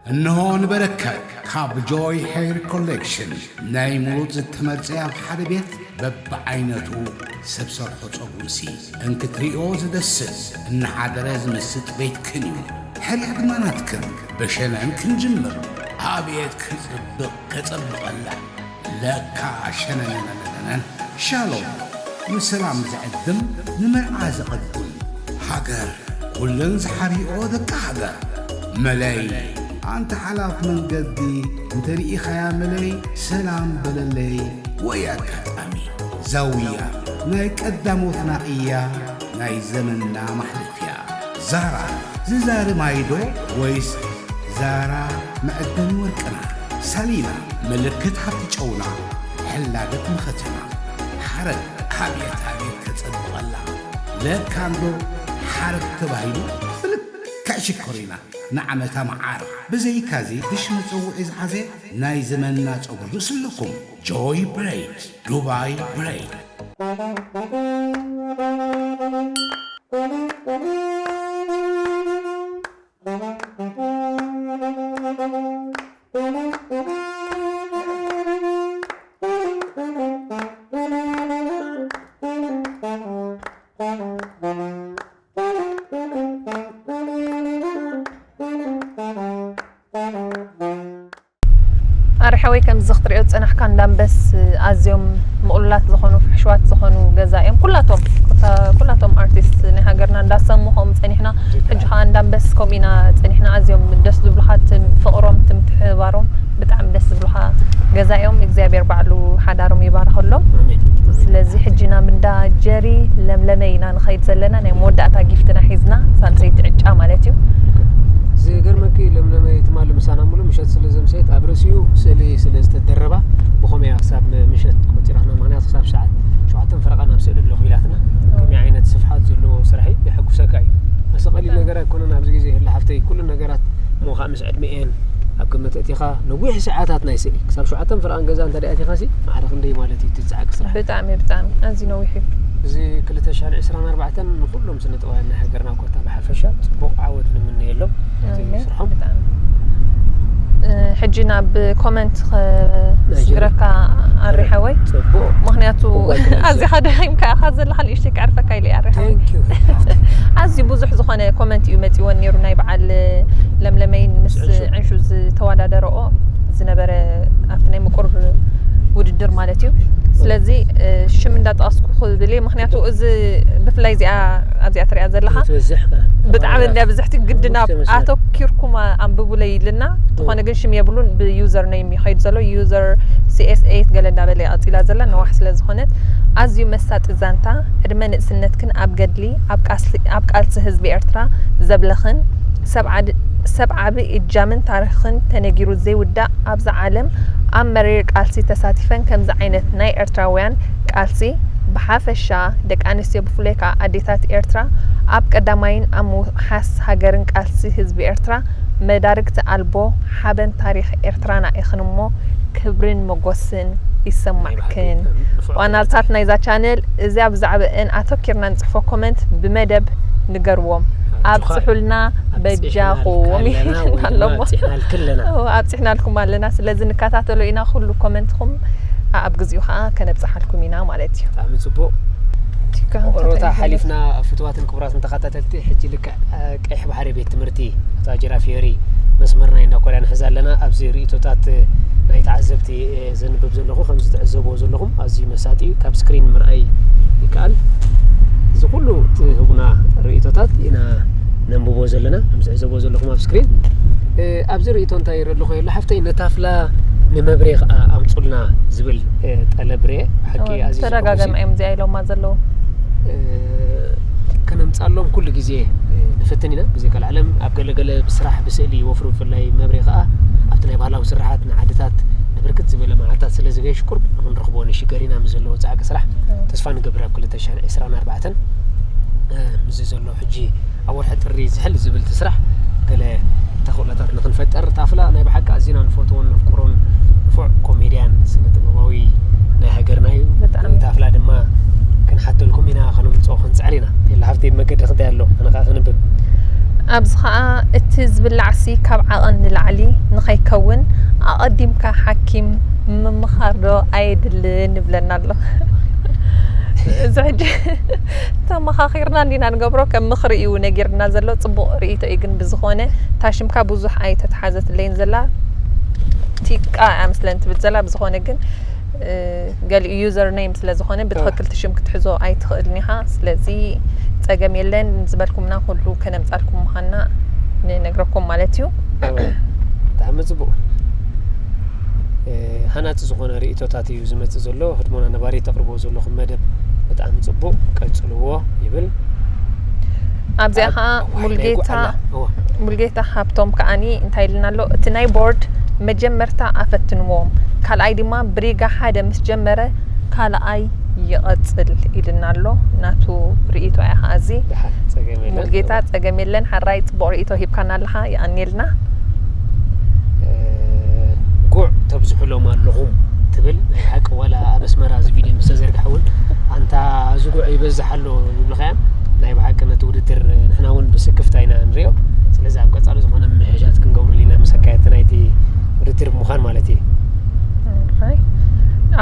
እንሆ ንበረከት ካብ ጆይ ሄር ኮሌክሽን ናይ ምሩፅ ዝተመርፀ ኣብ ሓደ ቤት በብዓይነቱ ሰብ ሰርሖ ፀጉርሲ እንክትሪኦ ዝደስስ እናሓደረ ዝምስጥ ቤትክን እዩ። ሕርያ ድማ ናትክን። ብሸነን ክንጅምር። ኣቤት ክፅብቕ ከፀብቐላ። ለካ ሸነነነነነን። ሻሎም ንሰላም ዝዕድም ንመርዓ ዝቐድም። ሃገር ኩለን ዝሓሪኦ ደቂ ሃገር። መለይ ኣንተ ሓላፍ መንገዲ እንተ ርኢኻያ መለይ ሰላም በለለይ። ወይ ኣጋጣሚ ዛውያ ናይ ቀዳሞትና እያ ናይ ዘመንና ማሕለፍያ። ዛራ ዝዛሪ ማይዶ ወይስ ዛራ መዕደኒ ወርቅና? ሳሊና ምልክት ሃብቲ ጨውና። ሕላገት መኸተና። ሓረግ ኣብየት ኣብየት ከጸብቐላ። ለካ እንዶ ሓረግ ተባሂሉ ብልክዕ ሽኮሪና ንዓመታ መዓር። ብዘይካዚ ድሽ መጸውዒ ዝሓዘ ናይ ዘመንና ጸጉሪ ርእሲ ኣለኩም። ጆይ ብሬድ፣ ዱባይ ብሬድ። ኣረ ሓወይ፣ ከምዚ ክትሪኦ ዝጸናሕካ እንዳንበስ ኣዝዮም ምቕሉላት ዝኾኑ ፍሕሽዋት ዝኾኑ ገዛ እዮም። ኩላቶም፣ ኩላቶም ኣርቲስት ናይ ሃገርና እንዳሰሙ ከምኡ ጸኒሕና። ሕጂ ከዓ እንዳንበስ ከምኡ ኢና ጸኒሕና። ኣዝዮም ደስ ዝብሉኻ፣ ትም-፣ ፍቕሮም፣ ትምትሕባሮም ብጣዕሚ ደስ ዝብሉኻ ገዛ እዮም። እግዚኣብሔር ባዕሉ ሓዳሮም ይባርኸሎም። ኣሜን። ስለዚ ሕጂ ናብ እንዳ ጀሪ ለምለመ ኢና ንኸይድ ዘለና። ናይ መወዳእታ ጊፍትና ሒዝና፣ ሳልሰይቲ ዕጫ ማለት እዩ። ዝገርመኪ ለምለመይ ትማሊ ምሳና ሙሉ ምሸት ስለ ዘምሰየት ኣብ ርእሲኡ ስእሊ ስለ ዝተደረባ ብኸመይ እያ ክሳብ ምሸት ቆፂራትና? ምኽንያቱ ክሳብ ሰዓት ሸውዓተን ፈረቓ ናብ ስእሊ ኣለኹ ኢላትና። ከመይ ዓይነት ስፍሓት ዘለዎ ስራሕ እዩ? የሐጉሰካ እዩ። ኣሰ ቀሊል ነገር ኣይኮነን ኣብዚ ግዜ ህላ ሓፍተይ። ኩሉ ነገራት እሞ ከዓ ምስ ዕድመኤን ኣብ ግምት ኣእቲኻ ነዊሕ ሰዓታት ናይ ስእሊ ክሳብ ሸውዓተን ፈረቓን ገዛ እንተ ደኣ ኣቲኻሲ ማዕረ ክንደይ ማለት እዩ እቲ ጸዓቂ ስራሕ? ብጣዕሚ፣ ብጣዕሚ ኣዝዩ ነዊሕ እዩ። እዚ ክልተ ሽሕን ዕስራን ኣርባዕተን ንኹሎም ስነ ጥበባውያን ናይ ሃገርና ኮታ ብሓፈሻ ጽቡቕ ዓወት ንምነየሎም። እቲ ኣሜን። ስርሖም። ብጣዕሚ። እ፣ ሕጂ ናብ ኮመንት ከ-፣ ናይ ጀሪ። ስግረካ ኣሪ ሓወይ። ጽቡቕ። ምኽንያቱ እዋይ፣ ክነዘ። ኣዚኻ ደኺምካ ኢኻ ዘለኻ፣ ንእሽተይ ከዕርፈካ ኢለ እየ ኣሪ ሓወይ። Thank you። ኣዝዩ ብዙሕ ዝኾነ ኮመንት እዩ መጺወን ነይሩ፣ ናይ በዓል ለምለመይን ምስ ዕንሹ። ዕንሹ ዝተወዳደረኦ ዝነበረ ኣብቲ ናይ ምቁር ውድድር ማለት እዩ። ስለዚ፣ እ፣ ሽም እንዳጠቐስኩ ክብል እየ፣ ምኽንያቱ እዚ ብፍላይ እዚኣ ኣብዚኣ ትሪኣ ዘለኻ ትበዝሕ ከ? ብጣዕሚ እንድያ ብዝሕቲ፣ ግድና ተመስገን። ኣተኪርኩም ኣንብቡለይ ኢልና። እንተኾነ ግን ሽም የብሉን፣ ብዩዘር ነይም ይኸይድ ዘሎ። ዩዘር ሲ ኤስ ኤይት ገለ እንዳበለ እያ ቀጺላ ዘላ፣ ነዋሕ ስለ ዝኾነት። ኣዝዩ መሳጢ ዛንታ፣ ዕድመ ንእስነትክን ኣብ ገድሊ፣ ኣብ ቃልሲ፣ ኣብ ቃልሲ ህዝቢ ኤርትራ ዘብለኽን፣ ሰብ ዓድ-፣ ሰብ ዓቢ እጃምን ታሪኽን ተነጊሩ ዘይውዳእ፣ ኣብዛ ዓለም ኣብ መሪር ቃልሲ ተሳቲፈን ከምዚ ዓይነት ናይ ኤርትራውያን ቃልሲ ብሓፈሻ፣ ደቂ ኣንስትዮ ብፍላይ ከኣ ኣዴታት ኤርትራ ኣብ ቀዳማይን ኣብ ምውሓስ ሃገርን ቃልሲ ህዝቢ ኤርትራ መዳርግቲ ኣልቦ ሓበን ታሪኽ ኤርትራና ኢኽን እሞ ክብርን መጎስን ይሰማዕክን። ናይ ብሓቂ ንፉዓት ዋናታት ናይዛ ቻነል እዚኣ ብዛዕባኤን ኣተኪርና ንጽሕፎ ኮመንት ብመደብ ንገርዎም። ኣብጽሑልና። ኣብጽሑልና በጃኹም ኣለና ወይ ድማ ኢልና ኣለሞ። ኣብጺሕናልክን ኣለና። ኦ፣ ኣብጺሕናልኩም ኣለና። ስለዚ ንከታተሎ ኢና፣ ኩሉ ኮመንትኹም ኣብ ግዚኡ ኸኣ ከነብጽሓልኩም ኢና ማለት እዩ። ብጣዕሚ ጽቡቕ። ቲካ ቆሮታ እንታይ ሓሊፍና፣ ፍቱዋትን ክቡራትን ተኸታተልቲ፣ ሕጂ ልክዕ፣ እ፣ ቀይሕ ባሕሪ ቤት ትምህርቲ ኣቶ ኣጀራ ፊዮሪ መስመርና ኢና ኮርያ ንሕዝ ኣለና። ኣብዚ ርእይቶታት፣ እ፣ ናይ ተዓዘብቲ፣ እ፣ ዘንብብ ዘለኹ፣ ከምዚ ትዕዘብዎ ዘለኹም ኣዝዩ መሳጢ እዩ። ካብ ስክሪን ምርኣይ ይከኣል። እዚ ኩሉ ትህቡና ርእይቶታት ኢና ነንብቦ ዘለና፣ ከም ዝዕዘብዎ ዘለኹም ኣብ ስክሪን። እ፣ ኣብዚ ርእይቶ እንታይ ይርኢ ኣለኹ? የለ ሓፍተይ፣ ነታፍላ ንመብሬ ኸኣ ኣምጹልና ዝብል፣ እ፣ ጠለብ ርኤ። ብሓቂ እወ፣ ኣዝዩ ብተደጋጋሚ ዘሐጉስ እዩ። እዮም እዚኣ ኢሎማ ዘለዉ። እ፣ ከነምጻሎም ኩሉ ግዜ፣ እ፣ ንፍትን ኢና። ግዜ ካልኣለም ኣብ ገለገለ ብስራሕ ብስእሊ ይወፍሩ፣ ብፍላይ መብሬ ኸኣ ኣብቲ ናይ ባህላዊ ስራሓት ንዓድታት ንብርክት ዝበለ መዓልታት ስለ ዝገየ ሽኩር ንኽንረኽቦ ንሽገር ኢና ምስ ዘለዎ ጻዕቂ ስራሕ። እወ። ተስፋ ንገብር ኣብ ክልተ ሽሕን ዕስራን ኣርባዕተን፣ እ፣ ምስዚ ዘሎ ሕጂ ኣብ ወርሒ ጥሪ ዝሕል ዝብል እቲ ስራሕ ገለ ተኽእሎታት ንኽንፈጥር፣ ታፍላ ናይ ብሓቂ ኣዚና ንፈትዎን ነፍቅሮን ንፉዕ ኮሜድያን ስነ ጥበባዊ ናይ ሃገርና እዩ። ብጣዕሚ። ታፍላ ድማ ክንሓተልኩም ኢና፣ ከነምጽኦ ክንጽዕር ኢና። የለ ሓፍተይ ብመገዲ ክንታይ ኣሎ፣ ኣነ ከኣ ክንብብ። ኣብዚ ኸኣ እቲ ዝብላዕሲ ካብ ዓቐን ንላዕሊ ንኸይከውን ኣቐዲምካ ሓኪም ምምኻር ዶ ኣየድልን ይብለና ኣሎ። እዚ ሕጂ ተመኻኺርና እንዲና ንገብሮ፣ ከም ምኽሪ እዩ ነጊርና ዘሎ። ጽቡቕ ርእይቶ እዩ፣ ግን ብዝኾነ ታሽምካ ብዙሕ ኣይተትሓዘትለይን ዘላ፣ ቲቃ እያ ምስለን ትብል ዘላ። ብዝኾነ ግን ገሊኡ ዩዘር ኔም ስለ ዝኾነ ብትኽክል ትሽም ክትሕዞ ኣይትኽእልን ኢኻ። ስለዚ ጸገም የለን፣ ዝበልኩምና ኩሉ ከነምጻልኩም ምዃንና ንነግረኩም ማለት እዩ። ብጣዕሚ ጽቡቕ። ሃናጺ ዝኾነ ርእይቶታት እዩ ዝመጽእ ዘሎ። ህድሞና ነባሪ ተቕርቦ ዘለኹም መደብ ብጣዕሚ ጽቡቕ፣ ቀጽልዎ ይብል። ኣብዚኣ ኸኣ ሙልጌታ ሙልጌታ ሃብቶም ከኣኒ እንታይ ኢልና ኣሎ? እቲ ናይ ቦርድ መጀመርታ ኣፈትንዎም፣ ካልኣይ ድማ ብሪጋ ሓደ ምስ ጀመረ ካልኣይ ይቐጽል ኢልና ኣሎ። ናቱ ርእይቶ እያ ኸኣ እዚ። ሙልጌታ ጸገም የለን፣ ሓራይ ጽቡቕ ርእይቶ ሂብካና ኣለኻ፣ የቐንየልና። ጉዕ ተብዝሕሎም ኣለኹም ትብል። ናይ ብሓቂ ዋላ ኣብ ኣስመራ እዚ ቪድዮ ምስ ተዘርግሐ እውን ኣንታ እዚ ጉዕ ይበዝሕ ኣሎ ይብልኻ እዮም። ናይ ብሓቂ ነቲ ውድድር ንሕና እውን ብስክፍታ ኢና ንሪኦ። ስለዚ ኣብ ቀጻሊ ዝኾነ ምምሕያሻት ክንገብረሉ ኢና፣ ምሳካ እቲ ናይቲ ውድድር ብምዃን ማለት እዩ።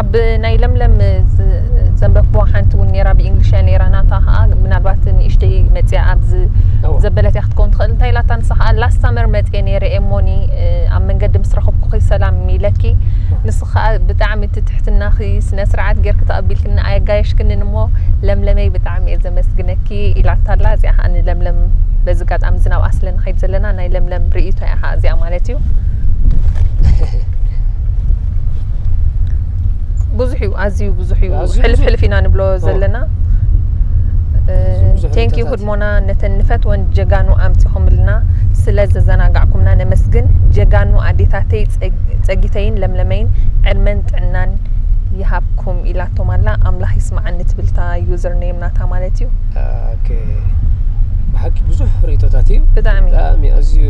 ኣብ ናይ ለምለም ዘንበብክዋ ሓንቲ እውን ነይራ፣ ብእንግሊሽ እያ ነይራ። ናታ ከዓ ምናልባት ንእሽተይ መፅያ ኣብዚ ዘበለት እያ ክትከውን ትኽእል። እንታይ ኢላታ ንሳ ከዓ፣ ላስት ሳመር መፅየ ነይረ ኤሞኒ፣ ኣብ መንገዲ ምስ ረኸብኩኺ ሰላም ኢለኪ፣ ንስኺ ከዓ ብጣዕሚ እቲ ትሕትናኺ ስነ ስርዓት ጌርኪ ተቐቢልክኒ፣ ኣየጋየሽክንን እሞ ለምለመይ ብጣዕሚ እየ ዘመስግነኪ ኢላታ ኣላ። እዚኣ ከዓ ንለምለም በዚ ኣጋጣሚ እዚ ናብኣ ስለ ንኸይድ ዘለና ናይ ለምለም ርእይቶ እያ ከዓ እዚኣ ማለት እዩ። ብዙሕ እዩ፣ ኣዝዩ ብዙሕ እዩ። ኣዝዩ ሕልፍ ብዙሕ። ሕልፍ ኢና ንብሎ ኦ። ዘለና። ኣዝዩ ብዙሕ ቴንኪዩ ርእይቶታት። ህድሞና፣ ነተን ንፈትወን ጀጋኑ ኣምጺኹምልና ስለ ዘዘናጋዕኩምና ነመስግን። ጀጋኑ ኣዴታተይ ጸግ-፣ ጸጊተይን ለምለመይን ዕድመን ጥዕናን ይሃብኩም ኢላቶም ኣላ። ኣምላኽ ይስምዓኒ ትብል እታ ዩዘር ኔም ናታ ማለት እዩ። ኦኬ። ብሓቂ ብዙሕ ርእይቶታት እዩ። ብጣዕሚ። ብጣዕሚ ኣዝዩ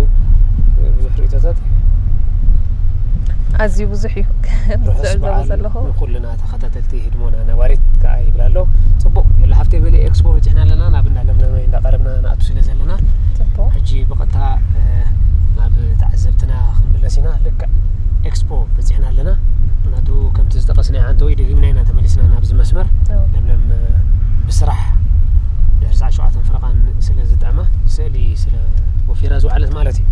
ብዙሕ ርእይቶታት እዩ። ኣዝዩ ብዙሕ እዩ። ርሑስ ዝዕዘቦ በዓል ዘለኹ። ንኹልና ተኸታተልቲ ህድሞና ነባሪት ከኣ ይብል ኣሎ። ጽቡቕ፣ የላ ሃፍተይ በሊ ኤክስፖ በጺሕና ኣለና። ናብ እንዳ ለምለመ እንዳቐረብና ንኣቱ ስለ ዘለና። ጽቡቕ። ሕጂ ብቐጥታ፣ እ፣ ናብ ተዓዘብትና ክንምለስ ኢና። ልክዕ ኤክስፖ በጺሕና ኣለና። ምኽንያቱ ከምቲ ዝጠቐስናዮ ሓንቲ ወይ ደጊምና ኢና ተመሊስና ናብዚ መስመር። እዎ። ለምለም፣ እ፣ ብስራሕ ድሕሪ ሰዓት ሸውዓተ ፍረቓን ስለ ዝጥዕማ፣ ስእሊ ስለ ወፊራ ዝወዓለት ማለት እዩ።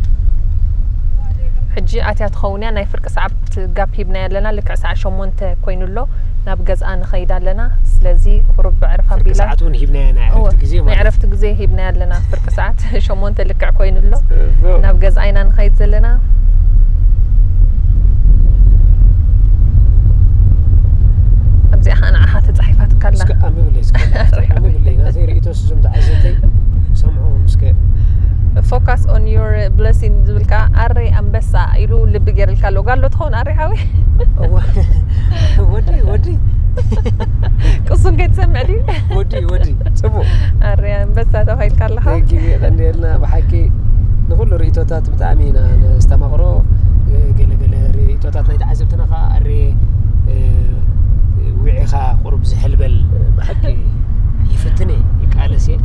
ሕጂ ኣትያ ትኸውን እያ። ናይ ፍርቂ ሰዓት ጋፕ ሂብናያ ኣለና። ልክዕ ሰዓት ሸሞንተ ኮይኑ ኣሎ። ናብ ገዝኣ ንኸይድ ኣለና። ስለዚ ቁሩብ ዕረፍ ፍርቂ ኣቢላ። ሰዓት እውን ሂብናያ ናይ ዕረፍቲ እወ፣ ግዜ ናይ ማለት ዕረፍቲ እዩ። ግዜ ሂብናያ ኣለና። ፍርቂ ሰዓት ሸሞንተ ልክዕ ኮይኑ ኣሎ። ጽቡቕ። ናብ ገዝኣ ኢና ንኸይድ ዘለና። ኣብዚኣ ኸኣ ንዓኻ ተጻሒፋትካ ኣላ። እስከ ኣንብብለይ፣ እስከ ኣንብብለይ። ናተይ ርእይቶስ እዞም ተዓዘብተይ ሰምዑ እስከ። Focus on your blessing ዝብል ከኣ ኣሬ ኣንበሳ ኢሉ ልቢ ገይርልካ ኣሎ። ጋሎ ትኸውን ኣሬ ሓወይ? እዋ፣ ወዲ፣ ወዲ። ቅሱን ከይትሰምዕ ድዩ? ወዲ፣ ወዲ። ጽቡቕ። ኣሬ ኣንበሳ ተባሂልካ ኣለኻ። Thank you፣ የቐንየልና። ብሓቂ ንኹሉ ርእይቶታት ብጣዕሚ ኢና ነስተማቕሮ። ገለ ገለ ርእይቶታት ናይ ተዓዘብትና ኸኣ ኣሬ፣ እ፣ ዊዒኻ ቁሩብ ዝሕል በል። ብሓቂ ይፍትን እየ፣ ይቃለስ እየ።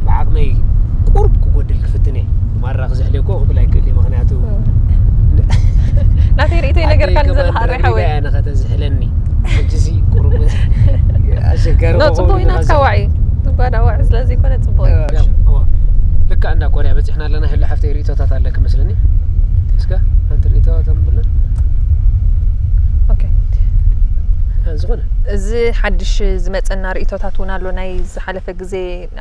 ብዓቕመይ ቁሩብ ክጎድል ክፍትን እየ። ማራ ክዝሕል እየ እኮ ክብል ኣይክእል እየ፣ ምኽንያቱ ናተይ ርእይቶ ይነገርካኒ ዘለኻ ኣሬ ሓወይ። እያ ንኸተዝሕለኒ። ሕጂሲ ቁሩብ ኣሸጋሪ ኖ፣ ክኸውን ጽቡቕ እዩ ናትካ ይመስል። ዋዒ። እኳ ዳ ዋዒ ስለ ዘይኮነ ጽቡቕ እዩ። እዋ። ልክዕ እንዳ ኮርያ በጺሕና ኣለና። ህሉ ሓፍተይ ርእይቶታት ኣለኪ መስለኒ። እስከ ሓንቲ ርእይቶ ተንብብልና። ኦኬ። እ፣ ዝኾነ። እዚ ሓድሽ ዝመጸና ርእይቶታት እውን ኣሎ። ናይ ዝሓለፈ ግዜ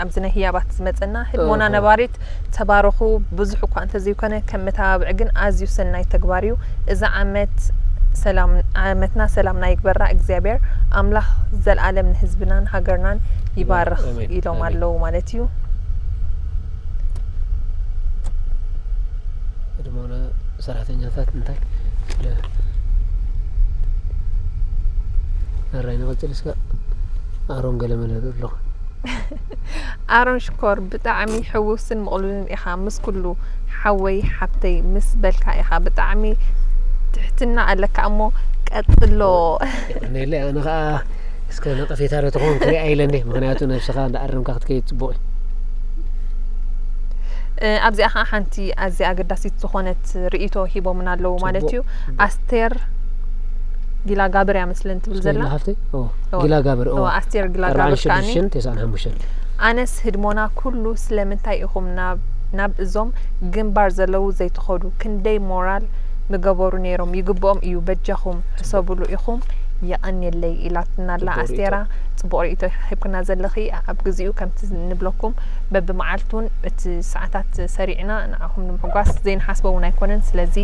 ኣብዚ ናይ ህያባት ዝመጸና ህድሞና እህ። ነባሪት ተባረኹ። ብዙሕ እኳ እንተዘይኮነ ከም መተባብዒ ግን ኣዝዩ ሰናይ ተግባር እዩ። እዚ ዓመት ሰላም፣ ዓመትና ሰላምና ይግበራ እግዚኣብሔር ኣምላኽ። ዘልኣለም ንህዝብናን ሃገርናን ይባርኽ ኣሜን፣ ኢሎም ኣሜን። ኣለዉ ማለት እዩ። ህድሞና ሰራሕተኛታት እንታይ ለ-፣ ኣራይ ንቐጽል እስከ ኣሮን ገለመለ ዶ ኣለኹ? ኣሮን ሽኮር ብጣዕሚ ሕውስን ምቕሉልን ኢኻ ምስ ኩሉ ሓወይ ሓብተይ ምስ በልካ ኢኻ ብጣዕሚ ትሕትና ኣለካ እሞ ቀጽሎ። የቐንየለይ ኣነ ኸኣ እስከ ነቐፌታ ዶ ትኸውን ክሪኣ ኢለ እንዴ ምኽንያቱ ነብስኻ እንዳኣረምካ ክትከይድ ጽቡቕ እዩ። ኣብዚኣ ከዓ ሓንቲ ኣዝያ ኣገዳሲት ዝኾነት ርእይቶ ሂቦምና ኣለዉ ማለት እዩ። ኣስቴር ጊላጋብር እያ መስለን ትብል ዘላ። ሃፍተይ ጊላጋብር። ኣስቴር ጊላጋብር ከዓኒ ተስዓን ሓሙሽተን ኣነስ ህድሞና ኩሉ ስለምንታይ ኢኹም ናብ እዞም ግንባር ዘለዉ ዘይትኸዱ? ክንደይ ሞራል ምገበሩ ነይሮም? ይግብኦም እዩ፣ በጃኹም ሕሰብሉ ኢኹም። የቐንየለይ ኢላትና ኣላ ኣስቴራ። ጽቡቕ ርእይቶ ሂብክና ዘለኺ። ኣብ ግዚኡ ከምቲ ንብለኩም በብመዓልቱን እቲ ሰዓታት ሰሪዕና ንዓኹም ንምሕጓስ ዘይንሓስቦ እውን ኣይኮነን። ስለዚ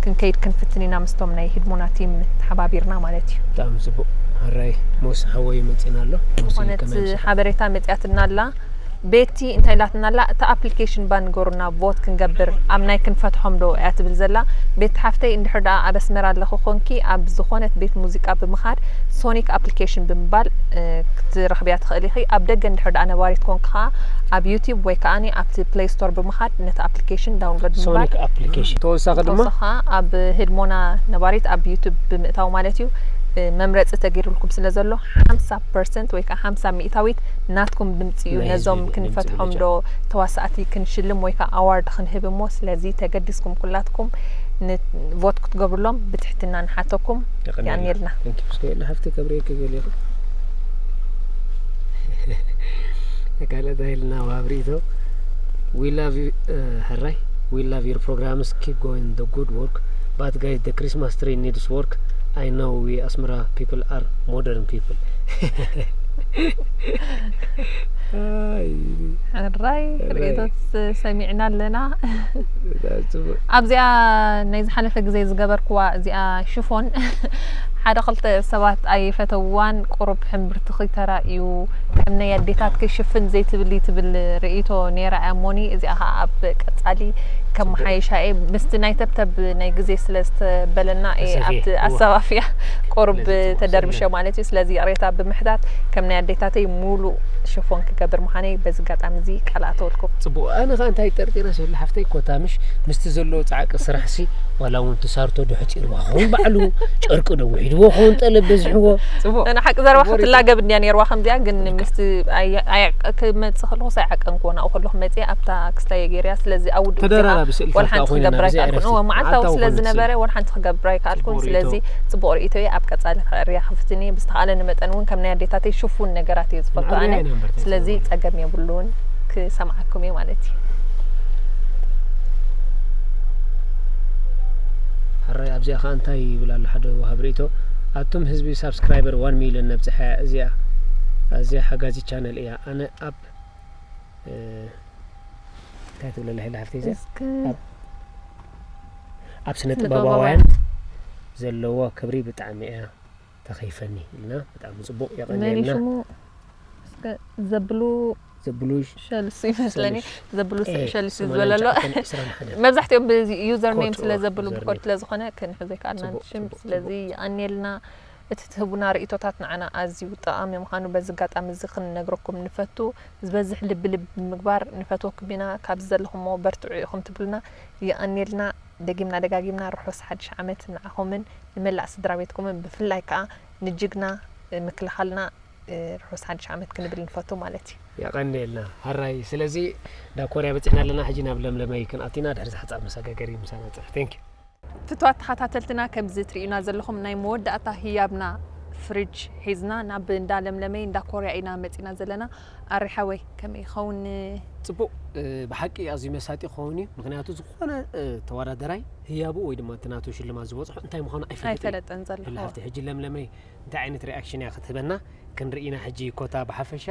ክንከይድ ክንፍትን ኢና ምስቶም ናይ ህድሞና ቲም ተሓባቢርና ማለት እዩ። ብጣዕሚ ጽቡቕ። ሕራይ ሞስ ሓወይ መጺና ኣሎ። ሞስ ዝኾነት ከመይ ሓበሬታ መጺኣትና ኣላ። ቤቲ እንታይ ኢላትና ኣላ? እታ ኣፕሊኬሽን ባ ንገሩና ቮት ክንገብር ኣብ ናይ ክንፈትሖም ዶ እያ ትብል ዘላ። ቤቲ ሓፍተይ እንድሕር ደኣ ኣብ ኣስመራ ኣለኺ ኮንኪ ኣብ ዝኾነት ቤት ሙዚቃ ብምኻድ ሶኒክ ኣፕሊኬሽን ብምባል ክትረኽብያ ትኽእሊ ኢኺ። ኣብ ደገ እንድሕር ደኣ ነባሪት ኮንኪ ከኣ ኣብ ዩቲብ ወይ ከኣ ኣብቲ ፕለይ ስቶር ብምኻድ ነቲ ኣፕሊኬሽን ዳውንሎድ ብምባል ሶኒክ ኣፕሊኬሽን ተወሳኺ ድማ ተወሳኻ ኣብ ህድሞና ነባሪት ኣብ ዩቲብ ብምእታው ማለት እዩ መምረፂ ተገይሩልኩም ስለ ዘሎ ሓምሳ ፐርሰንት ወይ ከዓ ሓምሳ ሚእታዊት ናትኩም ድምፂ እዩ። ነዞም ክንፈትሖም ዶ ተዋሳእቲ ክንሽልም ወይ ከዓ ኣዋርድ ክንህብ እሞ ስለዚ ተገዲስኩም ኩላትኩም ን- ቮት ክትገብሩሎም ብትሕትና ንሓተኩም። የቐንየልና። የቐንየልና። Thank you። እስከ የለ ሃፍቲ ከብሬ ክብል ይኽእል። ካልእ እንታይ ኢልና ዋብ ርእይቶ? We love you ሕራይ we love your programs, keep going the good work, but guys, the Christmas tree needs work. I know we Asmara people are modern people. ሕራይ ርእቶስ ሰሚዕና ኣለና። ኣብዚኣ ናይ ዝሓለፈ ግዜ ዝገበርክዋ እዚኣ ሽፎን ሓደ ክልተ ሰባት ኣይፈተውዋን፣ ቁሩብ ሕምብርትኺ ተራእዩ፣ ከም ናይ ኣዴታትኪ ሽፍን ዘይትብሊ ትብል ርእይቶ ነይራ እያ እሞኒ፣ እዚኣ ኸዓ ኣብ ቀጻሊ ከመሓይሻ እየ። ምስቲ ናይ ተብተብ ናይ ግዜ ስለ ዝተበለና እየ ኣብቲ ኣሰፋፍያ ቁሩብ ተደርቢሸ ማለት እዩ። ስለዚ ይቕሬታ ብምሕታት ከም ናይ ኣዴታተይ ሙሉእ ሽፎን ክገብር ምዃነይ በዚ ኣጋጣሚ እዚ ቃል ኣተወልኩም። ጽቡቕ። ኣነ ኸኣ እንታይ ጠርጢረስ የለ ሓፍተይ ኮታ ምሽ ምስቲ ዘሎ ጻዕቂ ስራሕሲ ዋላ እውን ትሳርቶ ዶ ሕጺርዋ ኸውን ባዕሉ ጨርቂ ዶ ውሒድዎ ኸውን ጠለብ በዚሕዎ። ጽቡቕ። ንሓቂ ዘረባ ክትላገብ እንድያ ነይርዋ ከምዚኣ ግን ምስቲ ኣየ- ኣየ- ክመጽእ ከለኹስ ኣይዓቀንክዎ ናብኡ ከለኹ መጽየ ኣብታ ክስታይ ገይርያ ስለዚ ኣብ ውድኡ ግዜ ኸኣ ተደራራቢ ስእልታት ወላ ከኣ ሓንቲ ኮይነና ክገብር ብዘይ ኣይከኣልኩን። ዕረፍቲ። እወ መዓልታዊ ኣንታዊ ስለ ኮይነና ዝነበረ ብዘይ ወላ ሓንቲ ክገብር ኣይከኣልኩን። ጽቡቕ ርእይቶ እዩ። ኣብ ቀጻሊ ክዕርያ ክፍትን እየ። ብዝተኻእለኒ መጠን እውን ከም ናይ ኣዴታተይ ሽፉን ነገራት እየ ዝፈቱ ኣነ። ንዕብያ ኢና እምበር እንታይ ስለዚ ጸገም የብሉን። ክሰምዓኩም እየ ማለት እዩ። ሕራይ ኣብዚኣ ከኣ እንታይ ይብል ኣሎ ሓደ ወሃብ ርእይቶ ኣቱም ህዝቢ ሳብስክራይበር ዋን ሚልዮን ነብጽሓ እያ እዚኣ ኣዝያ ሓጋዚት ቻነል እያ ኣነ ኣብ እንታይ ትብለላ ሄላ ሓፍተይ እዚኣ እስከ ኣብ ኣብ ስነ ጥበባውያን ዘለዎ ክብሪ ብጣዕሚ እያ ተኸይፈኒ ኢልና ብጣዕሚ ጽቡቕ የቐንየልና። ዘብሉ ዘብሉ ሸልሱ ይመስለኒ። ዘብሉ ሸልሱ ዝበለሎ መብዛሕትኦም ዩዘር ኔም ስለ ዘብሉ ብኮድ ስለ ዝኾነ ክንሕዞ ይከኣልና ሽም። ስለዚ ይቐንየልና። እቲ ትህቡና ርእይቶታት ንዓና ኣዝዩ ጠቓሚ ምዃኑ በዚ ኣጋጣሚ እዚ ክንነግረኩም ንፈቱ። ዝበዝሕ ልቢ ልቢ ብምግባር ንፈትወኩም ኢና። ካብዚ ዘለኹምዎ በርትዑ ኢኹም ትብሉና። የቐንየልና። ደጊምና ደጋጊምና ርሑስ ሓድሽ ዓመት ንዓኹምን ንመላእ ስድራ ቤትኩምን ብፍላይ ከኣ ንጅግና ምክልኻልና ርሑስ ሓድሽ ዓመት ክንብል ንፈቱ ማለት እዩ። የቐንየልና ሕራይ። ስለዚ ናብ ኮርያ በጺሕና ኣለና። ሕጂ ናብ ለምለመይ ክንኣቱ ኢና። ድሕሪ እዚ ሓጻር መሰጋገሪ ምሳና ጽንሑ። Thank you። ፍቱዋት ተኸታተልትና ከምዚ ትርእዩና ዘለኹም ናይ መወዳእታ ህያብና ፍርጅ ሒዝና ናብ እንዳ ለምለመይ እንዳ ኮርያ ኢና መጺና ዘለና። ኣሪ ሓወይ ከመይ ይኸውን? ጽቡቕ ብሓቂ ኣዝዩ መሳጢ ክኸውን እዩ። ምኽንያቱ ዝኾነ ተወዳደራይ ህያቡ ወይ ድማ እቲ ናቱ ሽልማት ዝበጽሖ እንታይ ምዃኑ ኣይፈልጥን እዩ። ኣይፈለጠን ዘሎ። ኢላ ሓፍቲ ሕጂ ለምለመይ እንታይ ዓይነት ሪኣክሽን እያ ክትህበና ክንርኢ ኢና። ሕጂ ኮታ ብሓፈሻ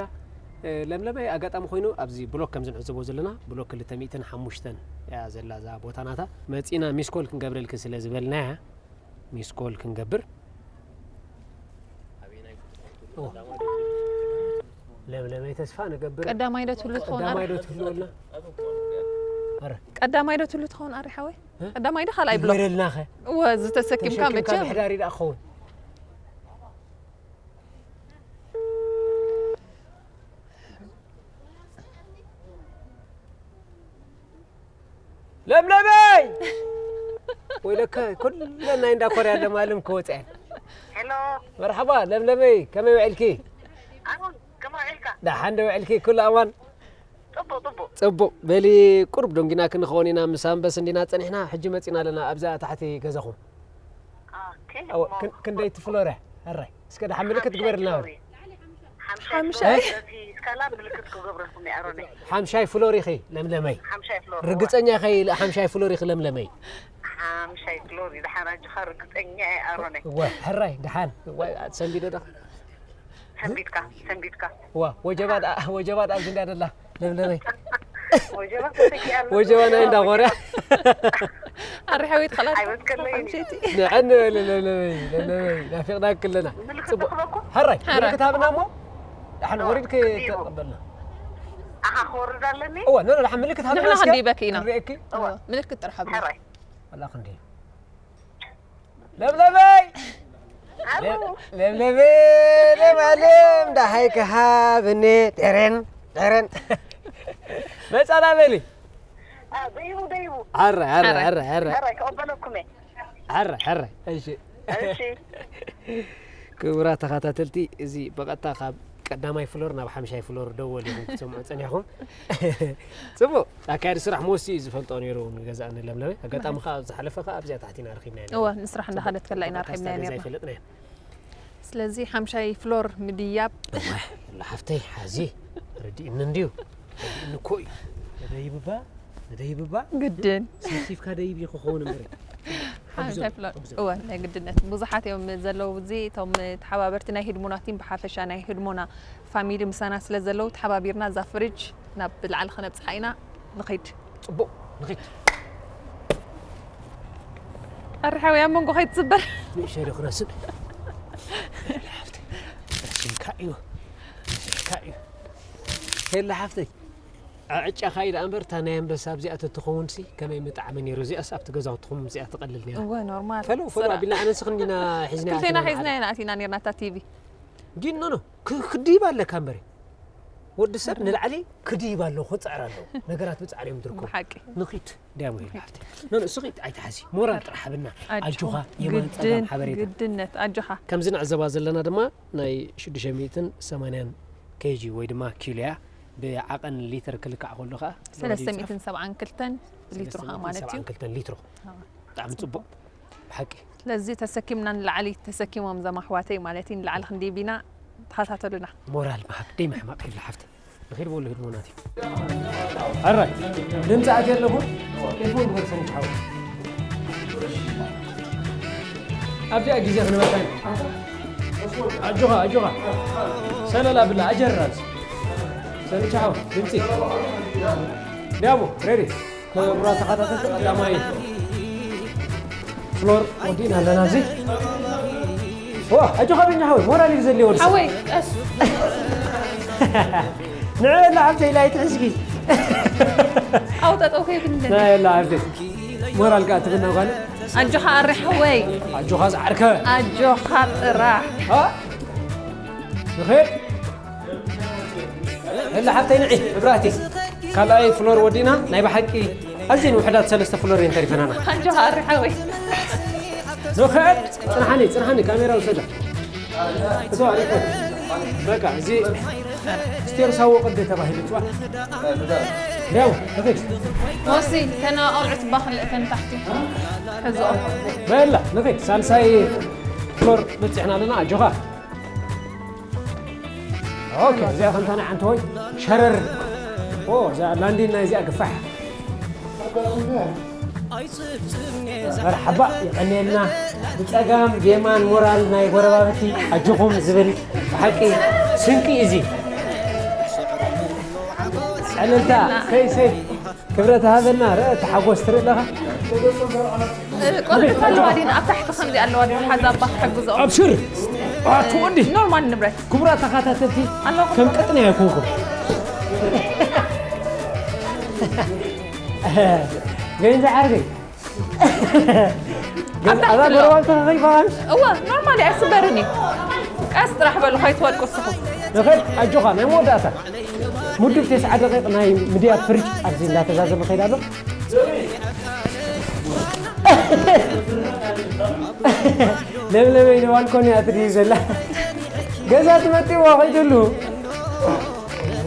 ለምለመይ ኣጋጣሚ ኮይኑ ኣብዚ ብሎክ ከም ዝንዕዘቦ ዘለና ብሎክ ክልተ ሚእትን ሓሙሽተን እያ ዘላ እዛ ቦታ ናታ። መጺና ሚስኮል ክንገብረልኪ ስለ ዝበልናያ ሚስኮል ክንገብር ለምለመይ ተስፋ ንገብር። ቀዳማይ ዶ ትህሉ ትኸውን? ቀዳማይ ዶ ትህልወልና? ቀዳማይ ዶ ትህሉ ትኸውን ኣሪ ሓወይ? ቀዳማይ ዶ ካልኣይ ብሎ? ይበለልናኸ? እወ ዝተሰኪምካ መቸም። ምሕዳሪ ደኣ ክኸውን። ለምለመይ ወይለከ ኩለን ናይ እንዳ ኮርያ ለማልም ክወፅዐን። ሄሎ መርሓባ ለምለመይ፣ ከመይ ውዕልኪ? ኣሁን ከመይ ውዕልካ? ደሓን ዶ ውዕልኪ? ኩሉ ኣማን? ጽቡቕ ጽቡቕ። ጽቡቕ። በሊ፣ ቁሩብ ዶንጊና ክንኸውን ኢና፣ ምስ ኣንበስ እንዲና ጸኒሕና፣ ሕጂ መጺና ኣለና ኣብዛ ታሕቲ ገዛኹም። ኦኬ፣ ኣዎ፣ እሞ ክን-፣ ክንደይቲ ፍሎር እያ? ሕራይ። እስከ ደሓን ምልክት ሓምሻይ ግበርልና። ፍሎር እዩ። ሓምሻይ ሓምሻይ። ፍሎር፣ በዚ ስካላ ምልክት ክገብረልኩም እየ፣ ኣሮነይ። ሓምሻይ ፍሎር ኢኺ ለምለመይ? ሓምሻይ ፍሎር፣ እወ። ርግጸኛ ኢኺ ሓምሻይ ፍሎር ኢኺ ለምለመይ? ሓምሻይ ፍሎር እዩ፣ ደሓን ኣጆኻ፣ ርግጸኛ እየ፣ ኣሮነይ። እወ፣ ሕራይ፣ ደሓን። እወ፣ ሰንቢደ ዶ? ሰንቢድካ፣ ሰንቢድካ። ዋ፣ ወጀባ ደኣ፣ ወጀባ ደኣ ኣብዚ እንዳ ደላ፣ ለምለመይ። ወጀባ ተሰጊኣ ኣሎ። ወጀባ ናይ እንዳ ኮርያ። ኣርሓዊት ኸላት ኣይወስከለይን እዩ። ሓምሸይቲ። ንዕን በለ ለምለመይ፣ ለምለመይ፣ ናፊቕናኪ ኣለና። ምልክት ጽቡቕ። ትኽበኩም? ሕራይ፣ ሕራይ። ምልክት ሃብና እሞ፣ ደሓን እወ፣ ወሪድኪ እንዲሁ። ተቐበልና። ኣኻ ክወርድ ኣለኒ? እወ፣ ኖ፣ ኖ፣ ደሓን ምልክት ሃብና ንሕና እስከ ክንድይበኪ ኢና። ክንርእየኪ። እወ። ምልክት ጥራሕ ሃብና። ሕራይ። ወላ ክንዲ። ለምለመይ! ኣሉ። ለምለመይ! ለማለም! ደሃይ ክሃብኒ! ጤሬን! ጤሬን! መጻና በሊ! ኣ፣ ደይቡ፣ ደይቡ። ኣረ፣ ኣረ፣ ኣረ። ኣረ፣ ኣረ፣ ኣረ። ኣረ፣ ክቕበለኩም እየ። ኣረ፣ ኣረ። እሺ። እሺ። ክቡራት ተኸታተልቲ፣ እዚ ብቐጥታ ካብ ቀዳማይ ፍሎር ናብ ሓምሻይ ፍሎር ደወል ኢኹም ክትሰምዑ ጸኒሕኩም። ጽቡቕ። ኣካያዲ ስራሕ ሞሲ እዩ ዝፈልጦ ነይሩ ንገዛእ ንለምለመ። ኣጋጣሚ ከኣ ኣብ ዝሓለፈ ከኣ ኣብዚኣ ታሕቲ ኢና ረኺብናዮ ነርና። እወ፣ ንስራሕ እንዳኸደት ከላ ኢና ረኺብናዮ ነርና። ኣይፈለጥናዮን። ስለዚ ሓምሻይ ፍሎር ምድያብ። እወ፣ ወላ ሓፍተይ፣ ሓዚ ረዲእኒ እንድዩ። ረዲእኒ እኮ እዩ። ንደይብባ፣ ንደይብባ። ግድን። ሰቲፍካ ደይብ እዩ ክኸውን እምበረ። ሓምሻይ ፍሎር። እወ፣ ናይ ግድነት። ብዙሓት እዮም ዘለዉ፣ እዚ እቶም ተሓባበርቲ ናይ ህድሞና ቲም፣ ብሓፈሻ ናይ ህድሞና ፋሚሊ ምሳና ስለ ዘለዉ፣ ተሓባቢርና እዛ ፍሪጅ ናብ ላዕሊ ከነብጽሓ ኢና። ንኺድ። ጽቡቕ፣ ንኺድ። ኣርሓዊ ኣብ መንጎ ከይትጽበር። ንእሽተይ ዶ ክረስን? ረሲንካ እዩ። ረሲንካ እዩ። ሄላ ሓፍተይ፣ ኣዕጫኻ ኢላ እምበር፣ እታ ናይ ኣንበሳ ኣብዚኣ ተትኸውን ሲ ከመይ ምጠዓመ ነይሩ። እዚኣስ ኣብቲ ገዛውትኹም እዚኣ ትቐልል ነይራ። እወ፣ ኖርማል። ፈለው፣ ፈለው ስራሕ። ኣቢልና ኣነስ ክንዲና ሒዝናያ ክልቴና ኣቲና ሒዝናያ ኢና ኣቲና ነርና እታ ቲቪ። ግን ኖ፣ ኖ፣ ክ-፣ ክድይብ ኣለካ እምበረ። ወዲ ሰብ ንላዕሊ ክድይብ ኣለዎ፣ ክጽዕር ኣለዎ። ነገራት ብጻዕሪ እዮም ዝርከቡ። ብሓቂ። ንኺድ፣ ድያሞ ይብላ ሓፍተይ። ኖ፣ ኖ፣ እስኺ ኣይትሓዚ። ሞራል ጥራሕ ሃብና። ኣጆኻ። ኣጆኻ፣ የማን ጸጋም ግድን፣ ሓበሬታ። ግድነት፣ ኣጆኻ። ከምዚ ንዕዘባ ዘለና ድማ ናይ ሽዱሽተ ሚእትን ሰማንያን ኬጂ ወይ ድማ ኪሎ እያ። ብዓቐን ሊትር ክልካዕ ከሎ ኸኣ ሰለስተ ሚእትን ሰብዓን ክልተን ሊትሮ ኸኣ ማለት እዩ። ሰለስተ ሚእትን ሰብዓን ክልተን ሊትሮ። ኣዎ። ብጣዕሚ ጽቡቕ። ብሓቂ። ስለዚ ተሰኪምና ንላዕሊ ተሰኪሞም እዞም ኣሕዋተይ ማለት እዩ፣ ንላዕሊ ክንድይብ ኢና፣ ተኸታተሉና። ሞራል ምሃብ ደይምሕማቕ ይብላ ሓፍተይ። ንኺድ በሉ ህድሞና እቲ። ሕራይ፣ ድምፂ ኣትየ ኣለኹ። ቴሌፎን ግበር ሰኒት ሓው። ኣብዚኣ ግዜ ክንበልካ ኢና። ኣጆኻ፣ ኣጆኻ። ሰለላ ብላ፣ ኣጀራዝ። ሰኒት ሓው፣ ድምፂ። ዲያቦ፣ ሬዲ። ክቡራት ተኸታተልቲ፣ ቀዳማይ ፍሎር ወዲእና ኣለና። እዚ ዋ፣ ኣጆኻ በኛ ሓወይ፣ ሞራል እዩ ዘድልዮ ወዲ ሰብ። ሓወይ፣ ቀስ። ንዕበላ ሓፍተይ ኢላ ኣይትሕስጊ። ኣው ጠጠው ከይብል እንደዚህ። ናይ በላ ሓፍተይ፣ ሞራል ከኣ ትብና ጓል። ኣጆኻ ኣሪ ሓወይ። ኣጆኻ ዝዓርከ። ኣጆኻ ጥራሕ። አ? ንኸይድ። እላ ሓብተይ ንዒ፣ መብራህቲ። ካልኣይ ፍሎር ወዲእና፣ ናይ ብሓቂ ኣዝየን ውሑዳት ሰለስተ ፍሎር እየን ተሪፈናና። ኣጆኻ ኣሪ ሓወይ። ንኸይድ። ጽንሓኒ፣ ጽንሓኒ፣ ካሜራ ውሰዳ። እቶ ኣሪፍ። በቃ፣ እዚ ስቴርስ ሃዎ ቅዲ ተባሂሉ ይጽዋዕ። ያው፣ ንኸይድ። ሞሲ፣ ተን ቆልዑት እባ ክልእተን ታሕቲ። ሕዝኦም። በላ፣ ንኸይድ። ሳልሳይ ፍሎር በጺሕና ኣለና፣ ኣጆኻ። ኦኬ፣ እዚኣ ከምታ ናይ ዓንተወይ ሸረር። ኦ፣ እዛ ላንዲን ናይ እዚኣ ግፋሕ። መርሓባ፣ የቐንየልና። ብጸጋም ብየማን ሞራል ናይ ጎረባብቲ ኣጆኹም ዝብል ብሓቂ ስንቂ እዚ። ዕልልታ፣ ሰይ፣ ሰይ። ክብረት ሃበና፣ ርአ፣ እቲ ሓጎስ ትርኢ ኣለኻ። እ፣ ቆልዑት ኣለዋ ድን ኣብ ታሕቲ ከምዚ ኣለዋ ድን ሓዛ ኣባ ክሕግዝኦም። ኣብሽር። ኣቱ ወዲ። ኖርማል ንብረት። ክቡራት ተኸታተልቲ፣ ኣለኹም። ከም ቅጥኒ ኣይኮንኩም። ገንዘ ዓርገይ። ኣብ ታሕቲ ገንዘ ኣሎ። ኣዛ ጎረባብቲ ከኸይፋ። እወ፣ ኖርማል እያ፣ ኣይስበርን እዩ። ቀስ ጥራሕ በሉ፣ ከይትወድቁ እስኹም። ንኸይድ፣ ኣጆኻ፣ ናይ መወዳእታ። ምዱብ ተስዓ ደቂቕ ናይ ምድያብ ፍርጅ ኣብዚ እንዳተዛዘመ ከይድ ኣሎ። ለምለመይ ንባልኮኒ እያ ትድይብ ዘላ። ገዛ ትመጥዋ ከይደሉ።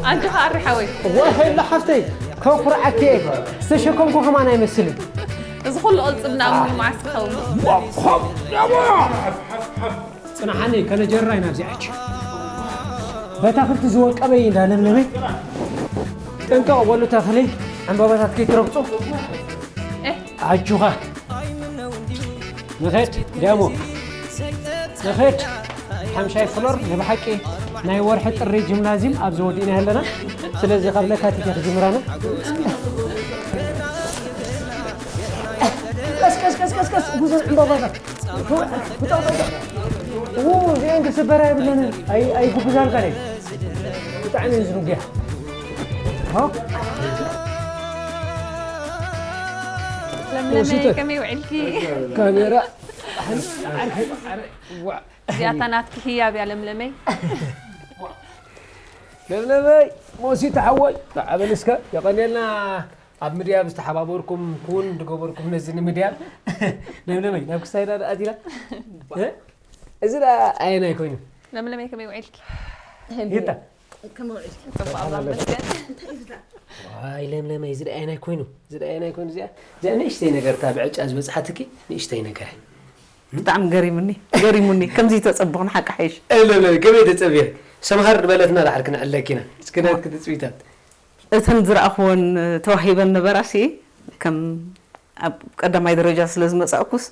ኣጆኻ ኣሪ ሓወይ። ወሄላ ሓፍተይ ከኩርዓኪ እየ ዝተሸከምኩ ከማን ኣይመስልን። እዚ ኩሉ ቅልፅምና እሞ ንመዓስ ክኸውን? ፅንሓኒ ከነጀርራ ኢና ኣብዚኣች በታ ክልቲ ዝወቀበ እዩ እንዳ ለምለመይ። ጥንቀቕ በሉ ተኽሊ ዕምበባታት ከይትረግፁ። ኣጁኻ ንኸድ ደሞ ንኸድ ሓምሻይ ፍሎር ንብሓቂ ናይ ወርሒ ጥሪ ጂምናዚም ኣብዚ ወዲእና ኣለና። ስለዚ ካብ ለካቲት እየ ክጅምራና። ቀስቀስቀስቀስቀስ ጉዞን ዕምባባታት እዚአን ክስበራ የብለን። ኣይጉብዛልካ ብጣዕሚ እዩ ዝንጉያ። ለምለመይ ከመይ ውዕልኪ? ካሜራ እዚኣታ ናትኪ ህያብ እያ ለምለመይ። ለምለመይ ሞሲት ሓወይ ተዓበል እስከ የቐንየልና። ኣብ ምድያብ ዝተሓባበርኩም ኩን ዝገበርኩም ነዚ ንምድያብ ለምለመይ ናብ ክሳይዳ ኣቲና። እዚ ደኣ ኣየናይ ኮይኑ? ለምለመይ ከመይ ውዕልኪ? ይታ ጽቡቕ ኣምላኽ ይመስገን። ዋይ ለምለመይ እዚ ደኣ ኣየናይ ኮይኑ? እዚ ደኣ ኣየናይ ኮይኑ? እዚኣ እዚኣ ንእሽተይ ነገር እታ ብዕጫ ዝበጽሓትኪ ንእሽተይ ነገር። ብጣዕሚ ገሪሙኒ ገሪሙኒ ከምዚ ተጸብኹን ሓቂ ሓይሽ ለምለመይ ከመይ ተጸብየ? ሰምሃር ዝበለትና ደሓር ክንዕለኪና እስክነት ክትጽቢታት እተን ዝረኣኽወን ተዋሂበን ነበራ ሲ ከም ኣብ ቀዳማይ ደረጃ ስለ ዝመጻእኩስ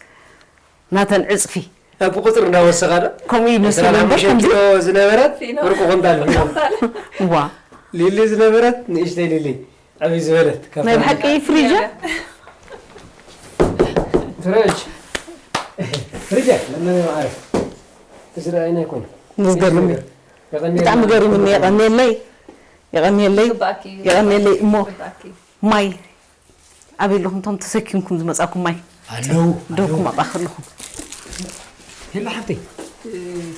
ናተን ዕጽፊ ኣብ ቁፅሪ እንዳወሰኻ ዶ ከምኡ ይመስል እምበር ሓሙሽተ ከምዚ ኪሎ ዝነበረት ብርቁ ኩንታል ኪሎ ዋ ሊሊ ዝነበረት ንእሽተይ ሊሊ ዕብይ ዝበለት ካብታ ናይ ብሓቂ ፍሪጃ ፍረጅ ፍሪጃ ለመነ ማዓረ እዚ ረኣይና ይኮን ዝገርም እዩ። ብጣዕሚ ገሪሙኒ የቐንየለይ የቐንየለይ ይግባእኪ እዩ። የቐንየለይ እሞ ይግባእኪ። ማይ ኣበይ ኣለኹም እቶም ተሰኪምኩም ዝመጻኩም ማይ ኣለው ደኩም ኣባኽ ኣለኹም ሄሎ ሓብተይ